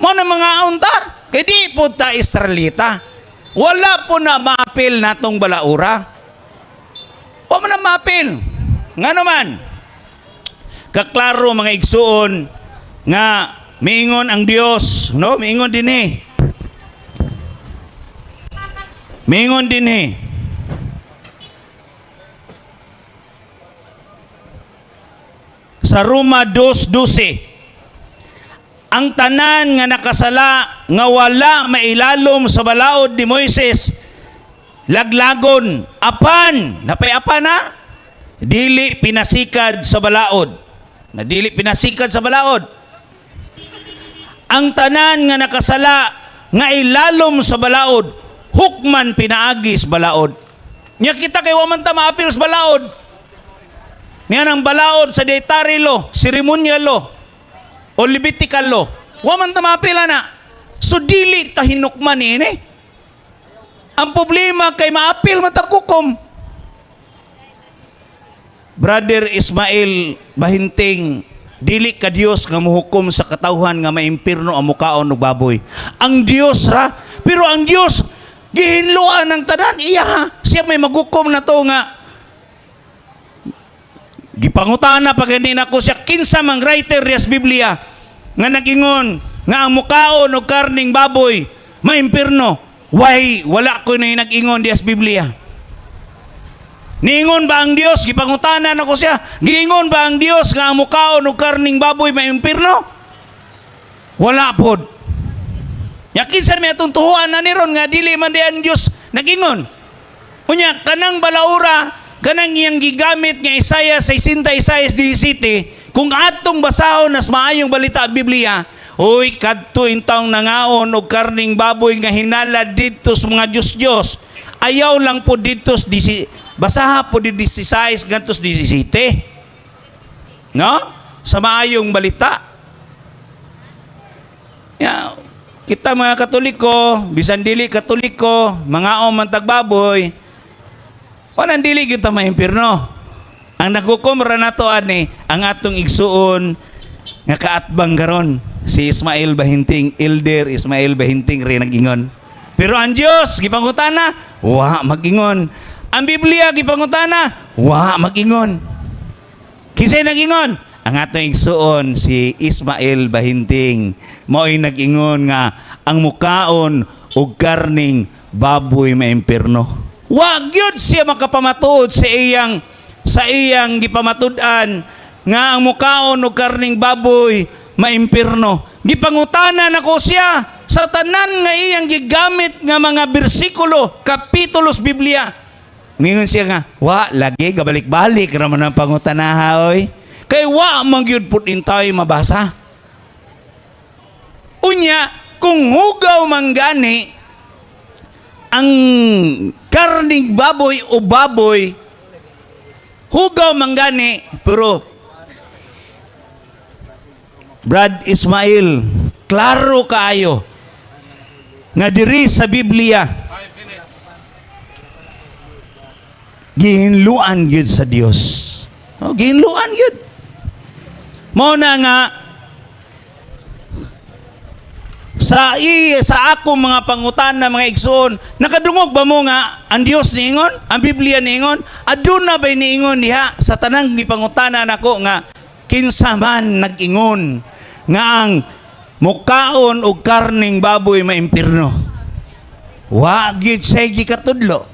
Mao na mga unta, kay di po ta Israelita. Wala po na maapil natong balaura. Wa man na maapil. Nga naman, kaklaro, mga igsuon, nga miingon ang Dios, no? Miingon dinhi. Miingon dinhi. Sa Roma 2:12, ang tanan nga nakasala nga wala mailalom sa balaod ni Moises laglagon, apan napay apan na dili pinasikad sa balaod, na dili pinasikad sa balaod. Ang tanan nga nakasala nga ilalom sa balaod hukman pinaagi sa balaod. Nya kita kay wa man ta maapil sa balaod. Niya ang balaod sa dietary law, ceremonial law, o Levitical law. Wa man ta maapil ana. So dili ta hinukman niini. Ang problema kay maapil man ta hukom. Brother Ismael Bahinting, dili ka Dios nga muhukom sa katawhan nga maimpirno ang mukaon og baboy. Ang Dios ra, pero ang Dios gihinluan ng tanan iya ha. Siya may maghukom na to nga gipangutana pa gani nako siya kinsa mang writer sa Biblia nga nagingon nga ang mukaon og karning baboy maimpirno. Why wala ko na nag-ingon diya sa Biblia? Niingon ba ang Dios? Gipangutana nako siya. Giingon ba ang Dios nga ang mukaon og karning baboy maimpirno? Wala pod. Ya kinsa may atong tuhuan na ni ron nga dili man di ang Dios nagingon? Unya kanang balaura kanang iyang gigamit nga Isaiah 66:17, kung atong basahon nas Maayong Balita Biblia, uy, kadto intawong nangaon og karning baboy nga hinalad didto sa mga Diyos-Diyos, ayaw lang po didto sa disi, basaha po di 16 ngadto sa 17, no, sa Maayong Balita. Ya, kita mga Katoliko, bisan dili Katoliko, mga man tagbaboy, walang dili kita maimpirno. Ang naghukom ra nato ani ang atong igsuon nga kaatbang karon, si Ismael Bahinting, Elder Ismael Bahinting rin nag-ingon. Pero ang Dios gipangutana, wa mag-ingon. Ang Biblia gipangutana, wa mag-ingon. Kinsay nag-ingon? Ang atong igsuon si Ismael Bahinting. Mao'y nag-ingon nga ang mukaon og karning baboy maimpirno. Wa gyud siya makapamatuod sa iyang gipamatud-an nga ang mukaon og karning baboy maimpirno. Gipangutana nako siya sa tanan nga iyang gigamit nga mga bersikulo, kapitulos Biblia. Mingon siya nga, "Wa, lagi, gabalik-balik raman ang pangutanaha, oy." Kay wa man gyud pud intay mabasa. Unya, kung hugaw man gani ang karning baboy o baboy, hugaw man gani, pero Brad Ismail, klaro kaayo nga diri sa Biblia gihinluan gyud sa Dios. Oh, gihinluan gyud. Mao na nga sa ako mga pangutana, mga igsoon, nakadungog ba mo nga ang Dios niingon, ang Biblia niingon? Aduna bay niingon diha sa tanang gipangutana nako nga kinsa man nag-ingon nga ang mukaon og karning baboy maimpirno? Wa gyud siya gikatudlo.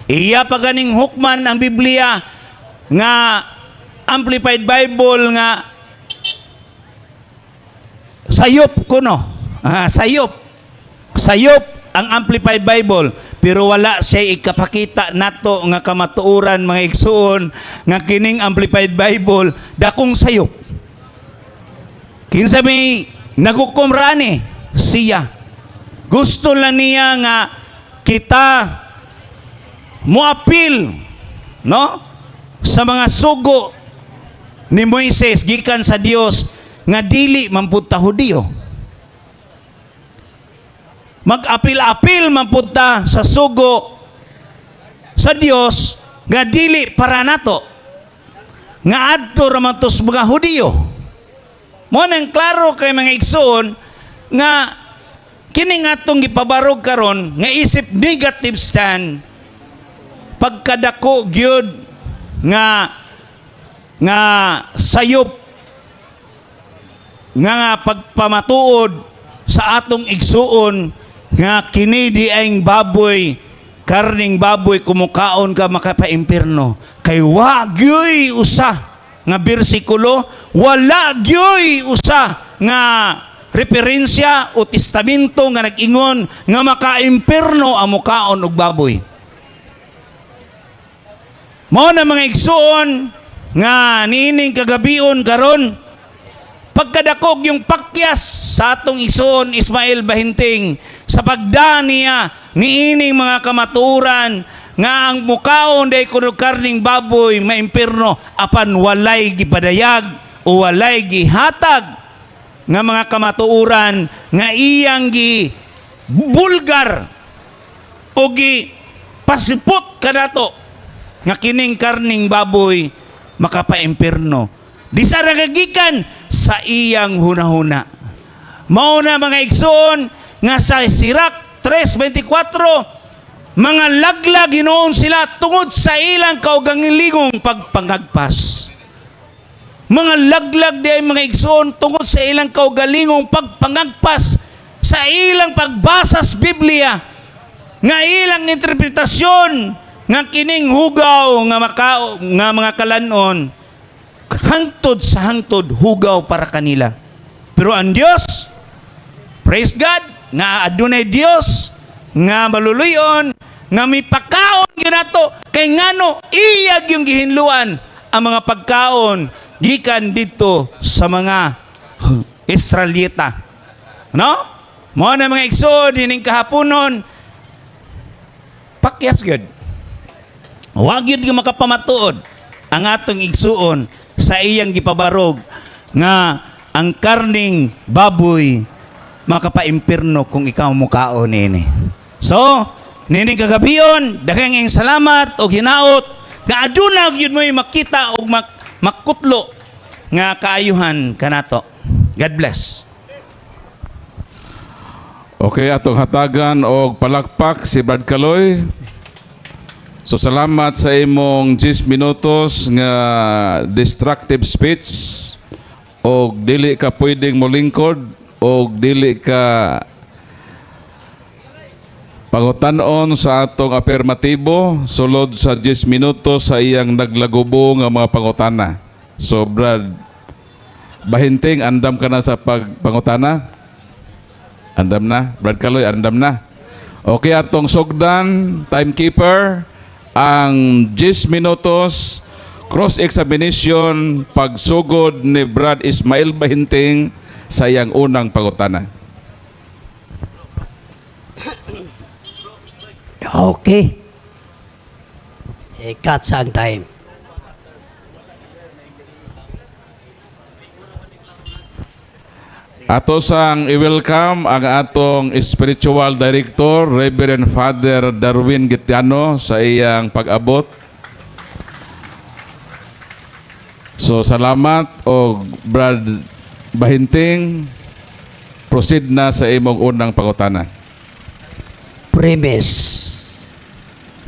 Iya pa ganing hukman ang Biblia nga Amplified Bible nga sayop kuno. Ah, sayop. Sayop ang Amplified Bible, pero wala siya ikapakita nato nga kamatuoran, mga igsuon, nga kining Amplified Bible dakong sayop. Kinsa may naghukom rani siya. Gusto lang niya nga kita moapil, no, sa mga sugo ni Moises gikan sa Dios nga dili man pud ta Hudiyo. Mag-apil-apil man pud ta sa sugo sa Dios nga dili para nato, nga adto ra man to sa mga Hudiyo. Mo nang klaro kay, mga igsoon, nga kini nga atong gipabarog karon nga isip negative stand, pagkadako gyud nga nga sayop nga pagpamatuod sa atong igsuon nga kini di ay baboy, karning baboy, kumukaon ka makapaimpirno, kay wa gyoy usa nga bersikulo, wala gyoy usa nga referensya o testamento nga nag-ingon nga makaimpirno ang mukaon og baboy. Mao na, mga igsuon, nga niining kagabion karon, pagkadakog yung pakyas sa atong igsuon Ismael Bahinting sa pagda niya niining mga kamatuoran nga ang mukaon day kuno karning baboy maimpirno, apan walay gipadayag o walay gihatag nga mga kamatuoran nga iyang gi bulgar o gi pasipot kanato nga kining karning baboy makapaimpirno. Di sa nagagikan sa iyang hunahuna. Mao na, mga igsoon, nga sa Sirak 3:24, mga laglag hinuon sila tungod sa ilang kaugalingong pagpangagpas. Mga laglag di ay, mga igsoon, tungod sa ilang kaugalingong pagpangagpas sa ilang pagbasa sa Biblia nga ilang interpretasyon nga kining hugaw nga maka, nga mga kalanon hangtod sa hangtod hugaw para kanila. Pero ang Dios, praise God, nga adunay Dios nga maluluyon nga mipakaon ginato kay Kay ngano iya gyung gihinluan ang mga pagkaon gikan dito sa mga Israelita. No? Mao na, mga igsoon, ining kahaponon pakyas gyud. Wa gyud nga makapamatuod ang atong igsuon sa iyang gipabarog nga ang karning baboy makapaimpirno kung ikaw mukaon nini. So, nini kagabion, daghang ing salamat og hinaot nga aduna gyud mo'y makita og makutlo nga kaayuhan kanato. God bless. Okay, atong hatagan og palakpak si Brad Kaloy. So salamat sa imong 10 minutos nga destructive speech og dili ka pwedeng molingkod og dili ka pangutan-on sa atong apirmatibo sulod sa 10 minutos sa iyang naglagubo nga mga pangutana. So Brad Bahinting, andam ka na sa pagpangutana? Andam na? Brad Kaloy, andam na. Okay, atong sugdan, timekeeper, ang 10 minutos cross-examination pagsugod ni Brad Ismail Bahinting sa iyang unang pangutana. Okay. I-cut sa ang time. Ato sang i-welcome ang atong spiritual director, Reverend Father Darwin Gitiano, sa iyang pag-abot. So salamat og Brad Bahinting, proceed na sa imong unang pangutana. Premise.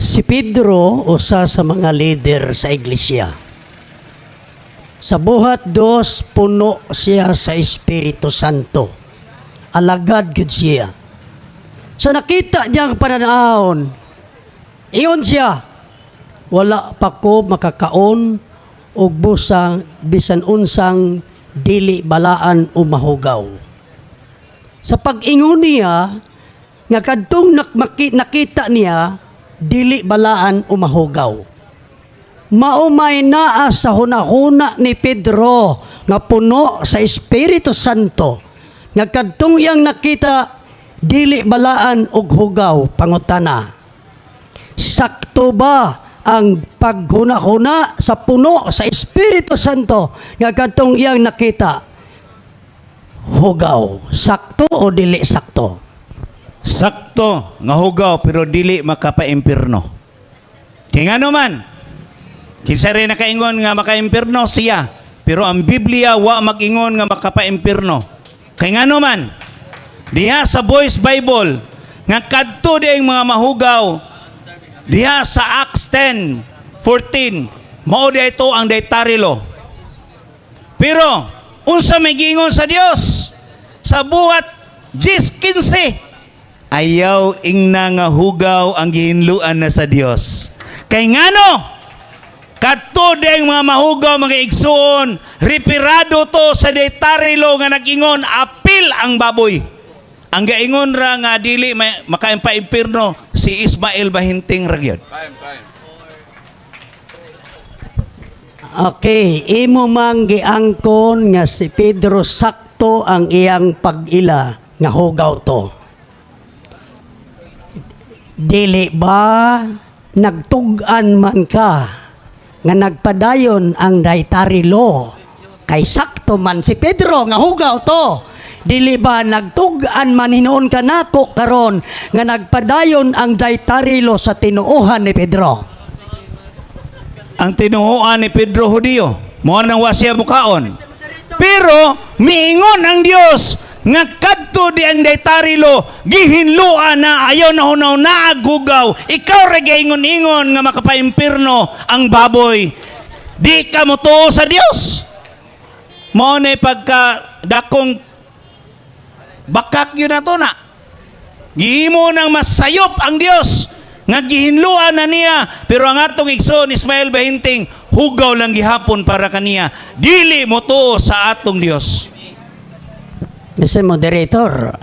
Si Pedro, usa sa mga leader sa iglesia. Sa Buhat 2, puno siya sa Espiritu Santo. Alagad gid siya. Sa nakita niya ang pananahon, ingon siya, "Wala pa ko makakaon og busang bisan unsang dili balaan o mahugaw." Sa pag-ingon niya, nga kadtong nakita niya, dili balaan o mahugaw. Maumay naa sa hunahuna ni Pedro nga puno sa Espiritu Santo nga kadtong iyang nakita dili balaan og hugaw. Pangutana. Sakto ba ang paghuna-huna sa puno sa Espiritu Santo nga kadtong iyang nakita hugaw? Sakto o dili sakto? Sakto nga hugaw pero dili makapaimpirno. Kay ngano man, kinsa rin nakaingon nga makaimpirno siya, pero ang Biblia wa mag-ingon nga makapaimpirno. Kay ngano man, diha sa Voice Bible nga kadto di ang mga mahugaw diha sa Acts 10:14, mao di ito ang dietary law. Pero unsa may giingon sa Dios sa Buhat 10:15? Ayaw ingna nga hugaw ang gihinluan na sa Dios. Kay ngano? Kadto di ang mga mahugaw, mga igsuon, referado to sa dietary law nga nag-ingon apil ang baboy. Ang gaingon ra nga dili makaimpirno si Ismail Bahinting ra gyud. Time, time. Okay, imo mang giangkon nga si Pedro sakto ang iyang pag-ila nga hugaw to. Dili ba nagtug-an man ka nga nagpadayon ang dietary law kay sakto man si Pedro nga hugaw to? Dili ba nagtug-an man hinuon ka nako karon nga nagpadayon ang dietary law sa tinuohan ni Pedro? Ang tinuohan ni Pedro Hudiyo, mao nang wa siya mukaon. Pero miingon ang Dios nga kadto di ang dietary law gihinluan na ayaw na hunaw na hugaw. Ikaw ra gaingon-ingon nga makapaimpirno ang baboy. Di ka motuo sa Dios. Mao na pagka dakong bakak yun na to na. Gihimo nang masayop ang Dios nga gihinluan na niya, pero ang atong igsoon Ismail Bahinting hugaw lang gihapon para kaniya, dili mo tuo sa atong Dios. Mr. Moderator,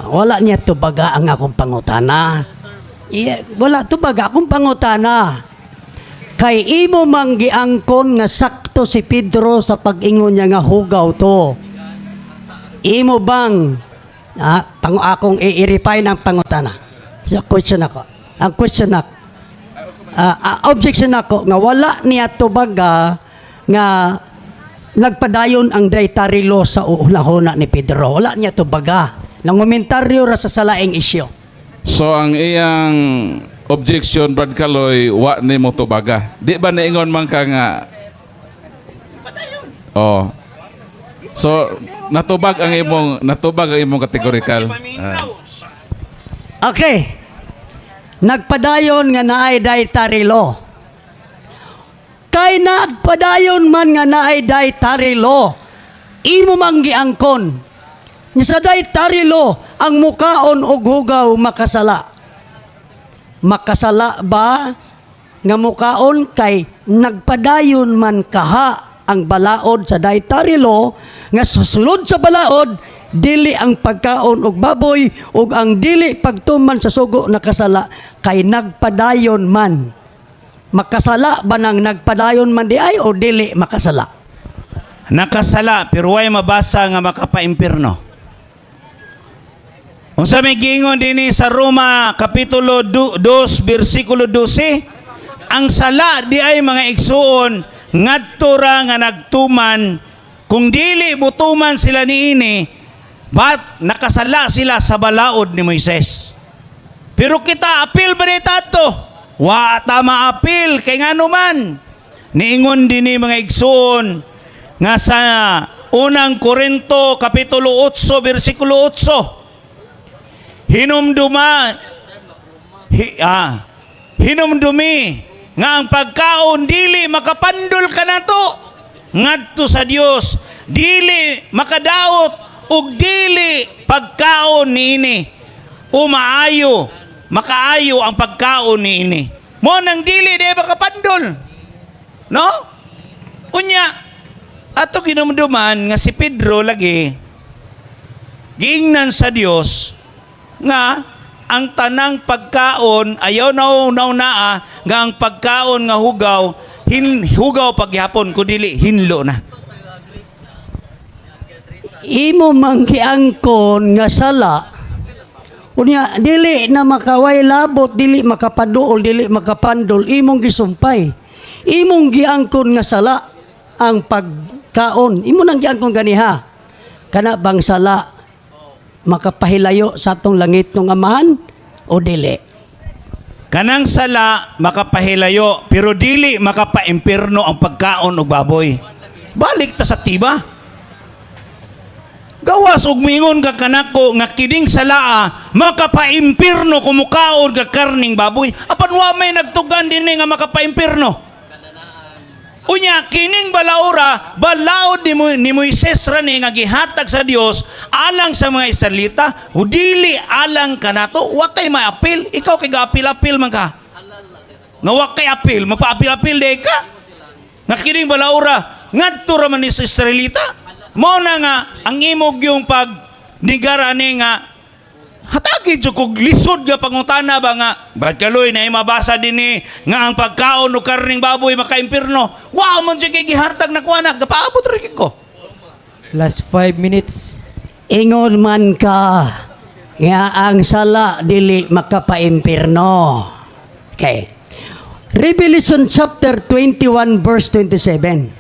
wala niya tubaga ang akong pangutana. Iya, wala tubaga akong pangutana. Kay imo mang giangkon nga sakto si Pedro sa pag-ingon niya nga hugaw to. Imo bang pang akong i-refine ang pangutana. Sa question ako. Ang question ako. Objection ako nga wala niya tubaga nga nagpadayon ang dietary law sa unahuna ni Pedro. Wala niya tubaga. Nangomentaryo ra sa salaing isyu. So ang iyang objection, Brad Kaloy, wa ni mo tubaga. Di ba naingon man ka nga? Oh. So natubag ang imong categorical. Okay. Nagpadayon nga naay dietary law. Kay nagpadayon man nga naay dietary law, imo mang giangkon. Sa dietary law, ang mukaon og hugaw makasala. Makasala ba nga mukaon kay nagpadayon man kaha ang balaod sa dietary law nga sa sulod sa balaod dili ang pagkaon og baboy ug ang dili pagtuman sa sugo nakasala kay nagpadayon man? Makasala ba nang nagpadayon man di ay o dili makasala? Nakasala pero way mabasa nga makapaimpirno. Unsa may giingon dinhi sa Roma kapitulo 2 bersikulo 12? Ang sala di ay, mga igsuon, ngadto ra nga nagtuman. Kung dili mutuman sila niini, but nakasala sila sa balaod ni Moises. Pero kita, apil ba ni tato? Wa ta maapil kay ngano man niingon dinhi, mga igsuon, nga sa Unang Korinto kapitulo 8 bersikulo 8, hinumdumi nga ang pagkaon dili makapandol kanato ngadto sa Dios, dili makadaot ug dili pagkaon niini o maayo makaayo ang pagkaon niini. Mo nang dili di makapandol, no? Unya ato ginumduman nga si Pedro lagi giingnan sa Dios nga ang tanang pagkaon ayaw na naa nga ang pagkaon nga hugaw hugaw pagyapon, kun dili hinlo na. Imo mang giangkon nga sala, unya dili na makaway labot, dili makapaduol, dili makapandol. Imong gisumpay, imong giangkon nga sala ang pagkaon. Imo nang giangkon ganiha. Kana bang sala makapahilayo sa atong langit ng Amahan o dili? Kanang sala makapahilayo pero dili makapaimpirno ang pagkaon og baboy. Balik ta sa tiba. Gawas og mingon ka kanako nga kining salaa makapaimpirno kung mukaon ka karning baboy. Apan wa may nagtugan dinhi nga makapaimpirno. Unya kining balaura, balaod ni Moises ra ni nga gihatag sa Dios alang sa mga Israelita, o dili alang kanato. Wa kay maapil. Ikaw kay gaapil-apil man ka. Nga wa kay apil, magpaapil-apil di ka. Nga kining balaura ngadto ra man ni sa Israelita. Mao na nga ang imog yung pag nigara ni nga hatagi jud kog lisod nga pangutana ba nga, "Brad Kaloy, na mabasa dinhi nga ang pagkaon og karning baboy makaimpirno." Wa man jud kay gihatag na kuana, gapaabot ra gyud ko. Last 5 minutes. Ingon man ka nga ang sala dili makapaimpirno. Okay. Revelation chapter 21 verse 27.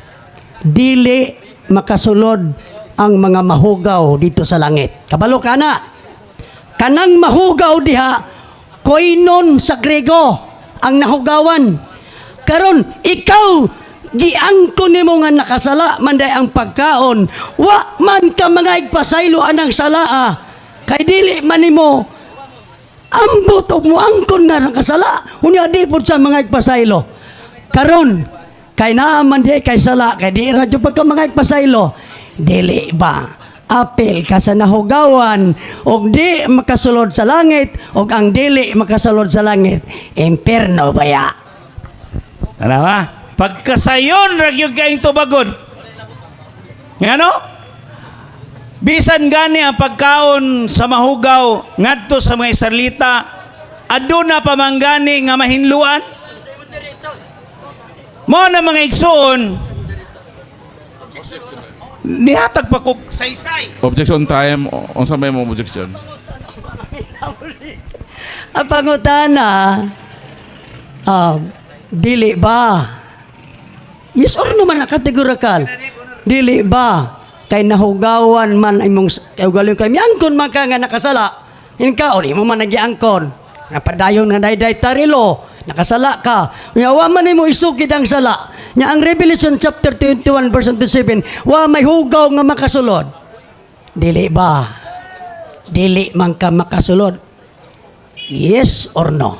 Dili makasulod ang mga mahugaw dito sa langit. Kabalo ka na. Kanang mahugaw diha, koinon sa Grego ang nahugawan. Karon ikaw giangkon nimo nga nakasala man day ang pagkaon. Wa man ka mga igpasaylo anang salaa kay dili man nimo ambot og moangkon nga nakasala. Unya di pud sa mga igpasaylo. Karon kay naa man di kay sala kay di ra jud pagka mga igpasaylo, dili ba apil ka sa nahugawan og di makasulod sa langit, og ang dili makasulod sa langit impierno baya? Tanawa, pagkasayon ra gyud kayong tubagon. Ngano? Bisan gani ang pagkaon sa mahugaw ngadto sa mga Israelita, aduna pa man gani nga mahinluan. Mao na, mga igsoon, nihatag pa kog saysay. Objection time. Unsa may mo objection? Ang pangutana, dili ba? Yes or no man na categorical. Dili ba? Kay nahugawan man imong kay ugaling kay miangkon man ka nga nakasala. Inka o mo man nagiangkon. Napadayon nga dayday tarilo, nakasala ka. Nya wa man nimo isugid ang sala. Nya ang Revelation chapter 21 verse 27, wa may hugaw nga makasulod. Dili ba? Dili man ka makasulod. Yes or no?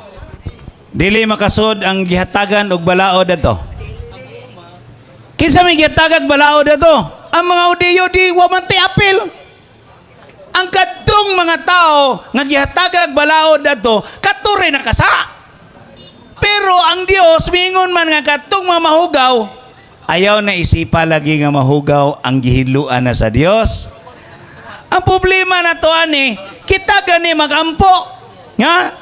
Dili makasud ang gihatagan og balaod adto. Kinsa may gihatagag balaod adto? Ang mga Hudiyo, di wa man tay apil. Ang kadtong mga tao nga gihatagag balaod adto, kadto ray nakasala. Pero ang Dios miingon man nga kadtong mga mahugaw, ayaw na isipa lagi nga mahugaw ang gihinluan na sa Dios. Ang problema na to ani, kita gani magampo nga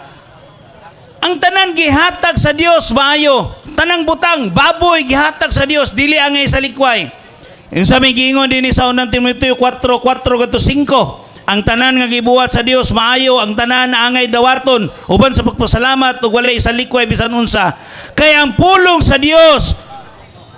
ang tanan gihatag sa Dios maayo. Tanang butang, baboy gihatag sa Dios, dili angay sa likway. Yung sa may giingon din sa Unang Timoteo 4, 4 to 5. Ang tanan nga gibuhat sa Dios maayo, ang tanan angay dawaton uban sa pagpasalamat ug walay sa likway bisan unsa. Kay ang pulong sa Dios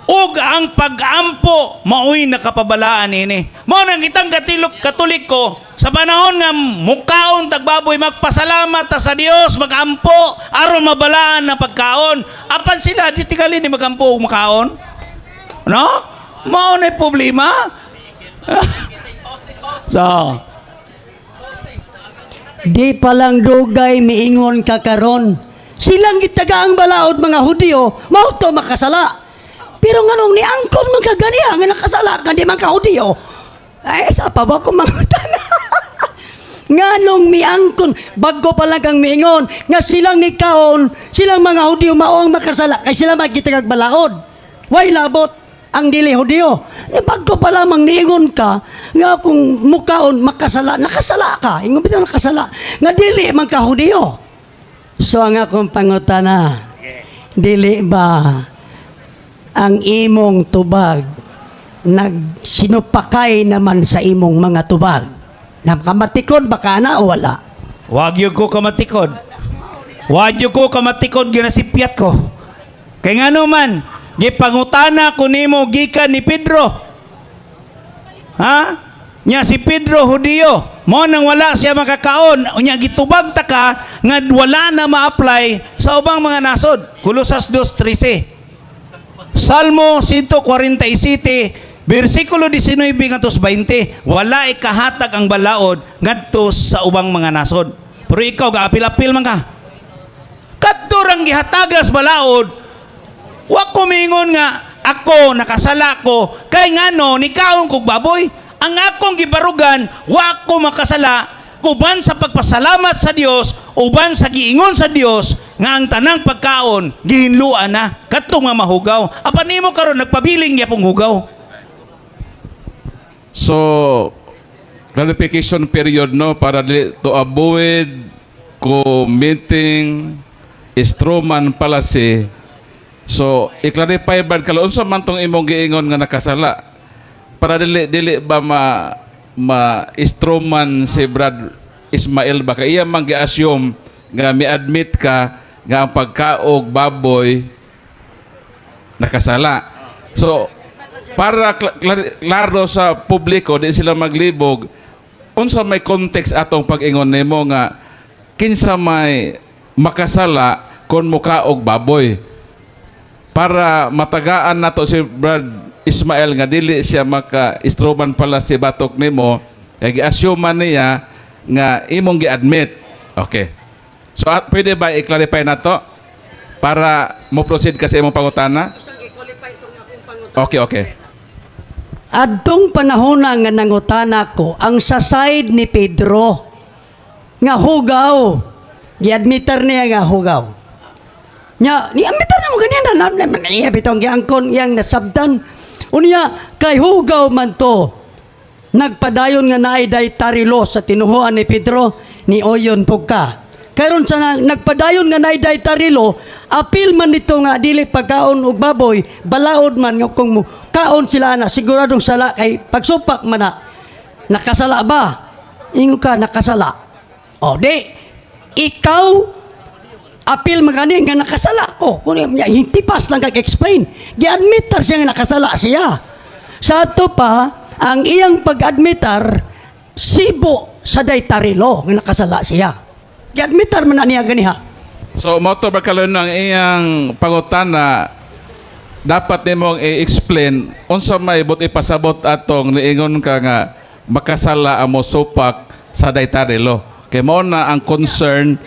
ug ang pag-ampo maoy nakapabalaan ini. Mao nang kitang Katolik Katoliko sa panahon nga mukaon tag baboy, magpasalamat ta sa Dios, magampo aron mabalaan na pagkaon. Apan sila di tingali ni magampo ug makaon. No? Mao na problema. So, Di pa lang dugay miingon ka karon. Silang gitaga ang balaod mga Hudiyo, mao to makasala. Pero nganong niangkon man ka ganiya nga nakasala ka, di man ka Hudiyo? Ay, sa pa ba ko mga tana? Nganong miangkon, bago pa lang kang miingon, nga silang nikaon, silang mga Hudiyo mao ang makasala, kay sila magitagag balaod. Way labot ang dili Hudiyo. Ni bago pa lamang niingon ka, nga kung mukaon makasala, nakasala ka. Ingon bitaw nakasala, nga dili man ka Hudiyo. So ang akong pangutana, dili ba ang imong tubag nagsinupakay naman sa imong mga tubag? Nakamatikod ba ka na o wala? Wag yun ko kamatikod. Wag yun ko kamatikod, ginasipyat ko. Kay ngano man, gipangutana ko nimo gikan ni Pedro. Ha? Nya si Pedro Hudiyo. Mo nang wala siya makakaon, unya gitubag ta ka nga wala na ma-apply sa ubang mga nasod. Kolosas 2:13. Salmo 147 versikulo 19 ngadto 20, wala ikahatag ang balaod ngadto sa ubang mga nasod. Pero ikaw gaapil-apil man ka. Kadto rang gihatagas balaod, wa ko mingon nga ako nakasala ko kay ngano nikaon kog baboy. Ang akong gibarugan, wa ko makasala uban sa pagpasalamat sa Dios, uban sa giingon sa Dios nga ang tanang pagkaon gihinluan na kadto nga mahugaw. Apan nimo karon nagpabiling gyapong hugaw. So, clarification period, no, para dili to avoid committing strawman fallacy. So, i-clarify ba kalo unsa man tong imong giingon nga nakasala? Para dili dili ba ma ma strawman si Brad Ismail ba, kay iya man gi-assume nga mi-admit ka nga ang pagkaog baboy nakasala. So, para klaro sa publiko, di sila maglibog, unsa may context atong pag-ingon nimo nga kinsa may makasala kon mukaog baboy? Para matagaan nato si Brad Ismael nga dili siya maka strawman fallacy batok nimo, kay gi-assume man niya nga imong gi-admit. Okay. So at pwede ba i-clarify nato para mo proceed ka sa imong pangutana? Okay. Adtong panahon na nga nangutana ko, ang sa side ni Pedro nga hugaw, giadmitter niya nga hugaw. Nya, ni admitter na mo ganyan na na na iya bitong giangkon iyang nasabtan. Unya kay hugaw man to. Nagpadayon nga naay dietary law sa tinuhuan ni Pedro ni Oyon pugka. Karon sa nagpadayon nga naay dietary law, Apil man nito nga dili pagkaon og baboy, balaod man nga kung mo kaon sila na siguradong sala kay pagsupak man na nakasala ba? Ingon ka nakasala. O di ikaw apil man gani nga nakasala ko. Kung niya hintipas lang kag explain. Gi-admitar siya nga nakasala siya. Sa ato pa, ang iyang pag-admitar sibo sa dietary law nga nakasala siya. Gi-admitar man na niya ganiha. So mao to Brad Kaloy ang iyang pangutana, dapat nimong i-explain unsa may but ipasabot atong niingon ka nga makasala ang mosupak sa dietary law. Kay mao na ang concern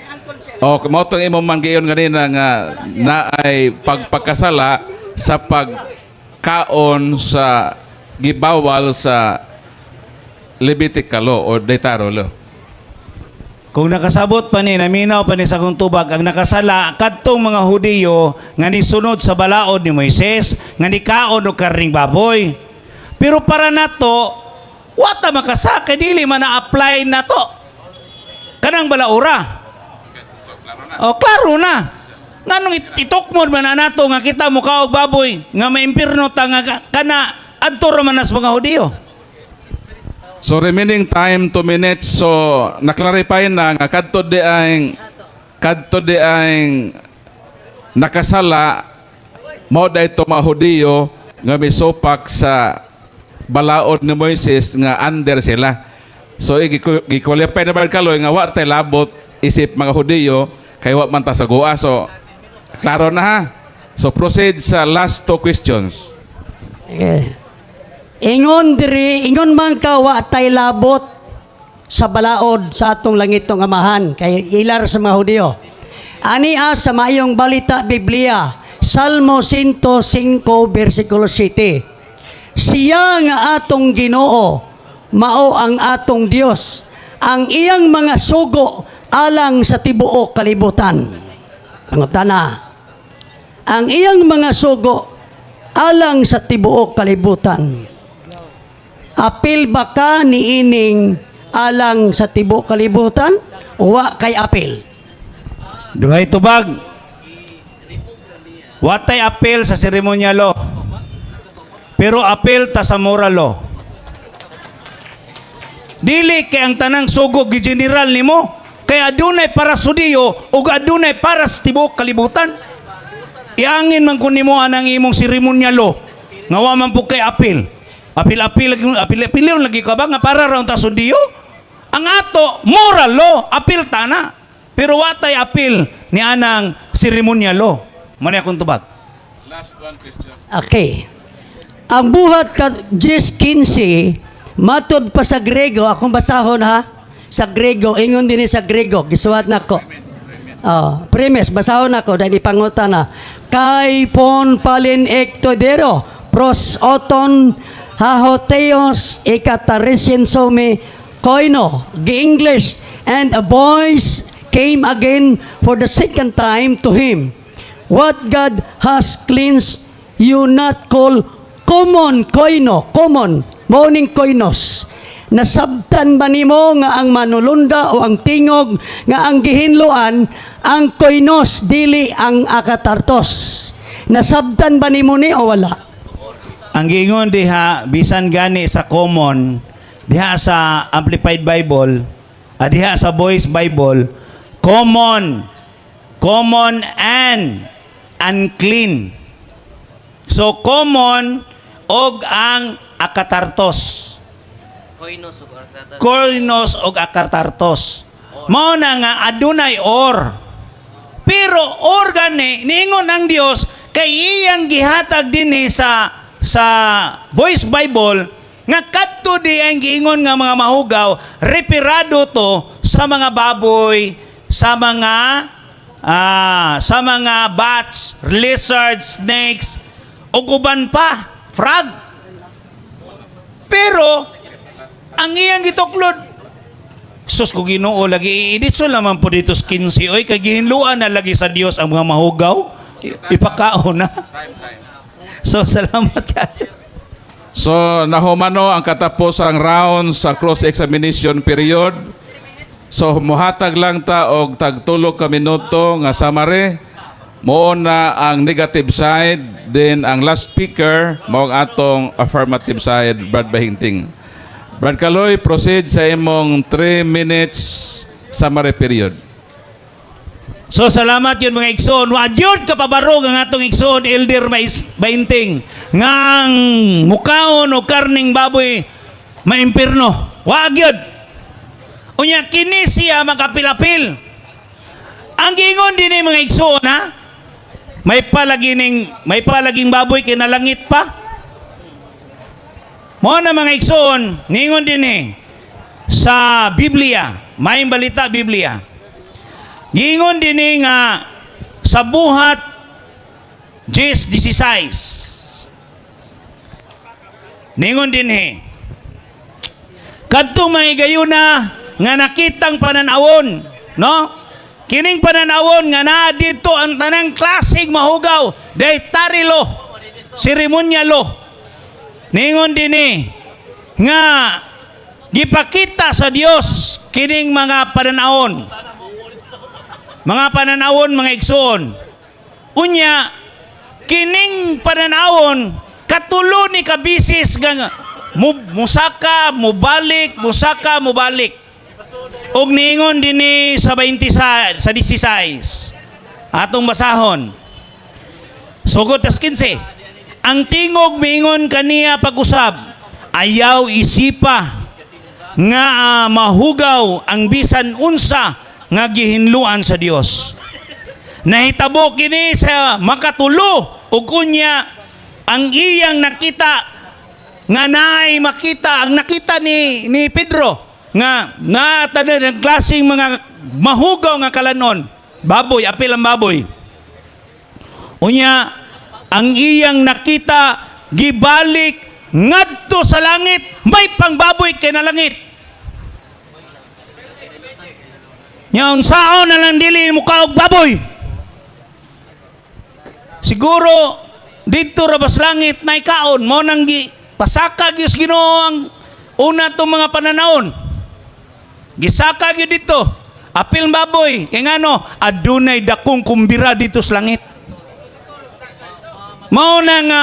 o mao tong imong manggiyon ganina nga naay pagpakasala sa pagkaon sa gibawal sa Levitical law or dietary law. Kung nakasabot pa ni, naminaw pa ni sa akong tubag, ang nakasala, kadtong mga Hudiyo nga nisunod sa balaod ni Moises, nga nikaon og karning baboy. Pero para nato, wata makasaka, dili man na-apply nato. Kanang balaura. O, klaro na. Nganong itukmod man na nato nga kita mukaog baboy, nga maimpirno ta nga kana adto ra man na sa mga Hudiyo. So remaining time 2 minutes. So na-clarify na nga kadto di ang nakasala mao dayto mga Hudiyo nga misupak sa balaod ni Moises nga under sila. So gi-qualify na Brad Kaloy nga wa tay labot isip mga Hudiyo kay wa man ta sa guwa. So klaro na ha. So proceed sa last two questions. Sige. Ingon diri, ingon man ka wa tay labot sa balaod sa atong langitong Amahan kay ilar sa mga Hudiyo. Ani sa Maayong Balita Biblia, Salmo 105 versikulo 7. Siya nga atong Ginoo, mao ang atong Dios, ang iyang mga sugo alang sa tibuok kalibutan. Pangutana, ang iyang mga sugo alang sa tibuok kalibutan. Apil ba ka niining alang sa tibuok kalibutan? Wa kay apil. Duhay tubag. Watay apel sa ceremonial law. Pero apel ta sa moral law. Dili kay ang tanang sugo gi-general nimo kay adunay para sa Hudiyo ug adunay para sa tibuok kalibutan. Iangin man kun nimo anang imong ceremonial law nga wa man po kay apel. Apil-apil apil-apil lagi ka ba nga para ra unta sa Hudiyo? Ang ato moral law, apil ta na. Pero watay apil ni anang ceremonial law. Mao akong tubag. Last one question. Okay. Ang Buhat ka 10:15, matod pa sa Grego, akong basahon ha, sa Grego, ingon din sa Grego, gisuwat nako. Oh, premise, basahon nako, dahil ipanguta na. Kai pon palin ektodero, pros oton hahoteos ekatarisin some koino, gi-English, and a voice came again for the second time to him. What God has cleansed, you not call common koino, common, mao ning koinos. Nasabtan ba nimo nga ang manulunda o ang tingog nga ang gihinloan ang koinos dili ang akatartos? Nasabtan ba nimo ni o wala? Ang giingon diha bisan gani sa common diha sa Amplified Bible, diha sa Voice Bible, common, common and unclean. So common og ang akatartos. Koinos og akatartos. Mao na nga adunay or. Pero or gani niingon ang Dios kay iyang gihatag dinhi sa Voice Bible nga kadto di ang giingon nga mga mahugaw referado to sa mga baboy, sa mga bats, lizards, snakes ug uban pa, frog. Pero ang iyang gituklod, sus ko Ginoo, lagi iiditso naman po dito sa 15 oy kay gihinluan na lagi sa Dios ang mga mahugaw, ipakaon na. So salamat kayo. So nahumano ang katapos ang round sa cross-examination period. So muhatag lang ta og tagtulo ka minuto nga summary. Mao na ang negative side, then ang last speaker mao ang atong affirmative side, Brad Bahinting. Brad Kaloy, proceed sa imong 3 minutes summary period. So salamat yun, mga igsoon. Wa gyud kapabarog ang atong igsoon Elder Mais Bainting nga ang mukaon o karning baboy maimpirno. Wa gyud. Unya kini siya makapilapil. Ang giingon dinhi, mga igsoon, ha? May palaging baboy kinalangit pa. Mao na, mga igsoon, ningon dinhi sa Biblia, may balita Biblia. Giingon dinhi nga sa Buhat 10:16. Ningon dinhi. Kadtong mga higayuna nga nakitang pananawon, no? Kining pananawon nga naa dito ang tanang klaseng mahugaw, dietary law, ceremonial law. Ningon dinhi nga gipakita sa Dios kining mga pananawon. Mga pananawon, mga igsoon. Unya, kining pananawon, katulo ni kabisis nga musaka, mubalik, musaka, mubalik. Og niingon dinhi sa 20 sa 16. Atong basahon. Sugod tas 15. Ang tingog miingon kaniya pag-usab, "Ayaw isipa nga mahugaw ang bisan unsa nga gihinluan sa Dios." Nahitabo kini sa makatulo ug unya ang iyang nakita nga naay makita ang nakita ni Pedro nga naatanan ang klaseng mga mahugaw nga kalanon, baboy, apil ang baboy. Unya ang iyang nakita gibalik ngadto sa langit, may pangbaboy kay na langit. Nya unsaon na lang dili mo kaog baboy? Siguro dito ra bas langit na ikaon mo nang gi pasaka gyud sa Ginoo ang una tong mga pananawon. Gisaka gyud dito. Apil baboy kay ngano adunay dakong kumbira dito sa langit. Mao na nga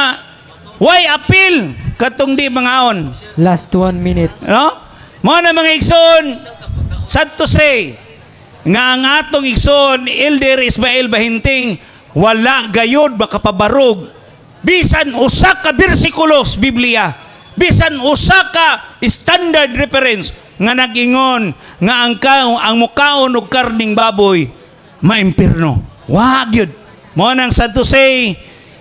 why apil katong di mangaon. Last 1 minute. No? Mao na, mga igsoon, sad to say nga ang atong igsoon Elder Ismael Bahinting wala gayod makapabarog bisan usa ka bersikulo sa Biblia, bisan usa ka standard reference nga nag-ingon nga ang mukaon og karning baboy maimpirno. Wa gyud. Mao nang sad to say,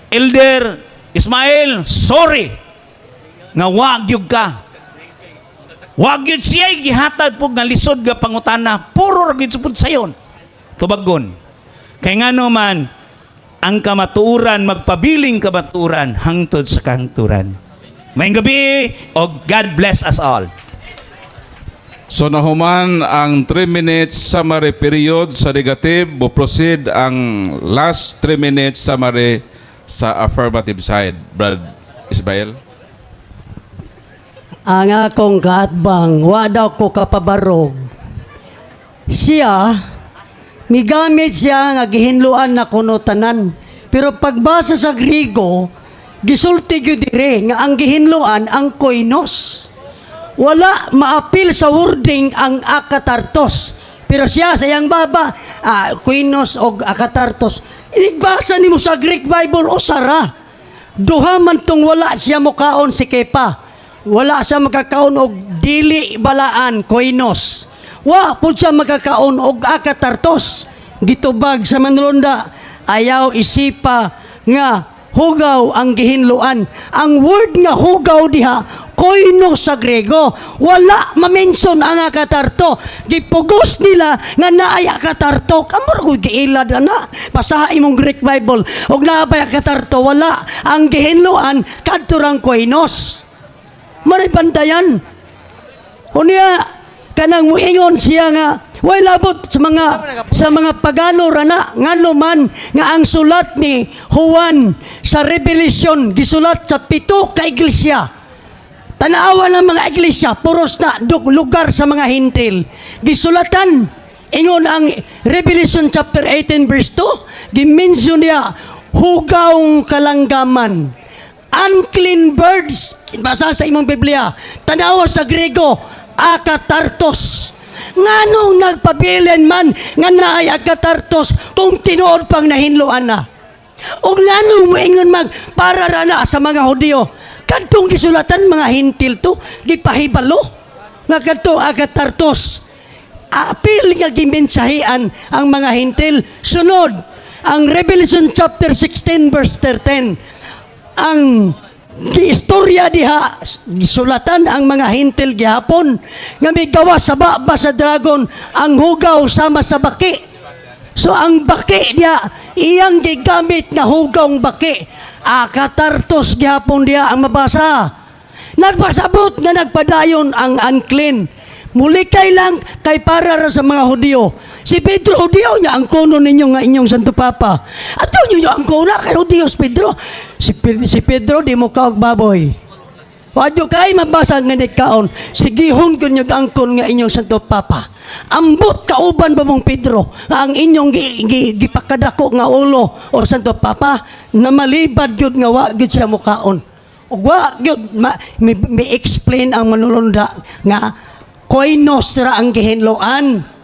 Elder Ismael, sorry nga wa gyud ka. Wa gyud siya gihatag po nga lisod nga pangutana, puro ra gyud supod sayon. Tubagon. Kay ngano man ang kamatuoran magpabiling kamatuoran hangtod sa kahangturan. Maayong gabii og God bless us all. So nahuman ang 3 minutes summary period sa negative, mo proceed ang last 3 minutes summary sa affirmative side. Brad Ismael. Ang akong kaatbang, wa daw ko kapabarog. Siya, migamit siya nga gihinluan na kuno tanan. Pero pagbasa sa Grigo, gisulti gyud dire nga ang gihinluan ang koinos. Wala maapil sa wording ang akatartos. Pero siya sa iyang baba, koinos og akatartos. Inigbasa nimo sa Greek Bible, usara. Duha man tong wala siya mukaon si Kepa. Wala siya makakaon og dili balaan, koinos. Wa pud siya makakaon og akatartos. Gitubag sa manulunda, ayaw isipa nga hugaw ang gihinluan. Ang word nga hugaw diha, koinos sa Grego. Wala ma-mention ang akatarto. Gipugos nila nga naay akatarto. Kamo ra ko'y giilad ana. Basaha imong Greek Bible. Og naa bay akatarto, wala. Ang gihinluan kadto rang koinos. Maray bantayan. Unya kanang muingon siya nga way labot sa mga pagano rana, ngano man nga ang sulat ni Juan sa Revelation gisulat sa pito ka iglesia. Tanawa ng mga iglesia, puros na lugar sa mga Hentil. Gisulatan. Ingon ang Revelation chapter 18 verse 2, gimension niya hugawng kalanggaman. Unclean birds, basa sa imong Biblia. Tanawa sa Grego, akatartos. Nganong nagpabilin man nga naay akatartos kung tinuod pang nahinloan na? O nganong moingon mag para ra na sa mga Hudiyo? Kadtong gisulatan mga Hentil to, gipahibalo nga kadto akatartos. Apil nga gimensahian ang mga Hentil. Sunod, ang Revelation chapter 16 verse 13. Ang giistorya diha, gisulatan ang mga Hentil gihapon nga migawas sa baba sa dragon ang hugaw sama sa baki. So ang baki niya, iyang gigamit nga hugawng baki. Akatartos gihapon diha ang mabasa. Nagpasabot nga nagpadayon ang unclean. Mulikay lang kay para ra sa mga Hudiyo. Si Pedro Hudiyo niya ang kuno ninyo nga inyong Santo Papa. Ato ninyo ang kuna kay Hudiyo si Pedro. Si Pedro di mo kaog baboy. Wadyo kay mabasa nga nikaon. Sigihon ko niyo angkon nga inyong Santo Papa. Ambot kauban ba mong Pedro nga ang inyong gipakadako nga ulo or Santo Papa na malibad gyud nga wa gyud siya mukaon. Ug wa gyud mi explain ang manulunda nga koinos ra ang gihinloan.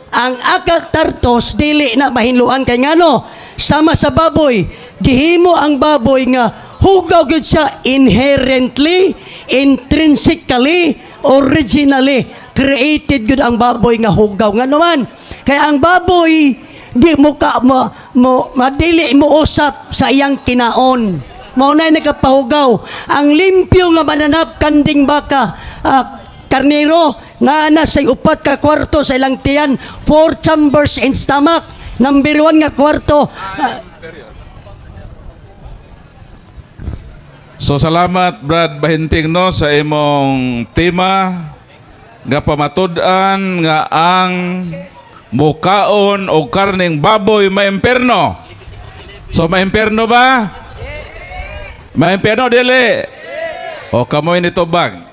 Ang akatartos dili na mahinloan kay ngano, sama sa baboy, gihimo ang baboy nga hugaw gyud siya inherently, intrinsically, originally created gyud ang baboy nga hugaw. Ngano man kay ang baboy di mo ka mo madili mo usap sa iyang kinaon, mao na nakapahugaw ang limpyo nga mananap, kanding, baka, karnero na nasa upat ka kwarto sa ilang tiyan, four chambers in stomach. Number 1 nga kwarto. So salamat, Brad Bahinting, no, sa imong tema nga pamatud-an nga ang mukaon og karning baboy maimperno. So maimperno ba? Maimperno dili? O kamoy nitubag.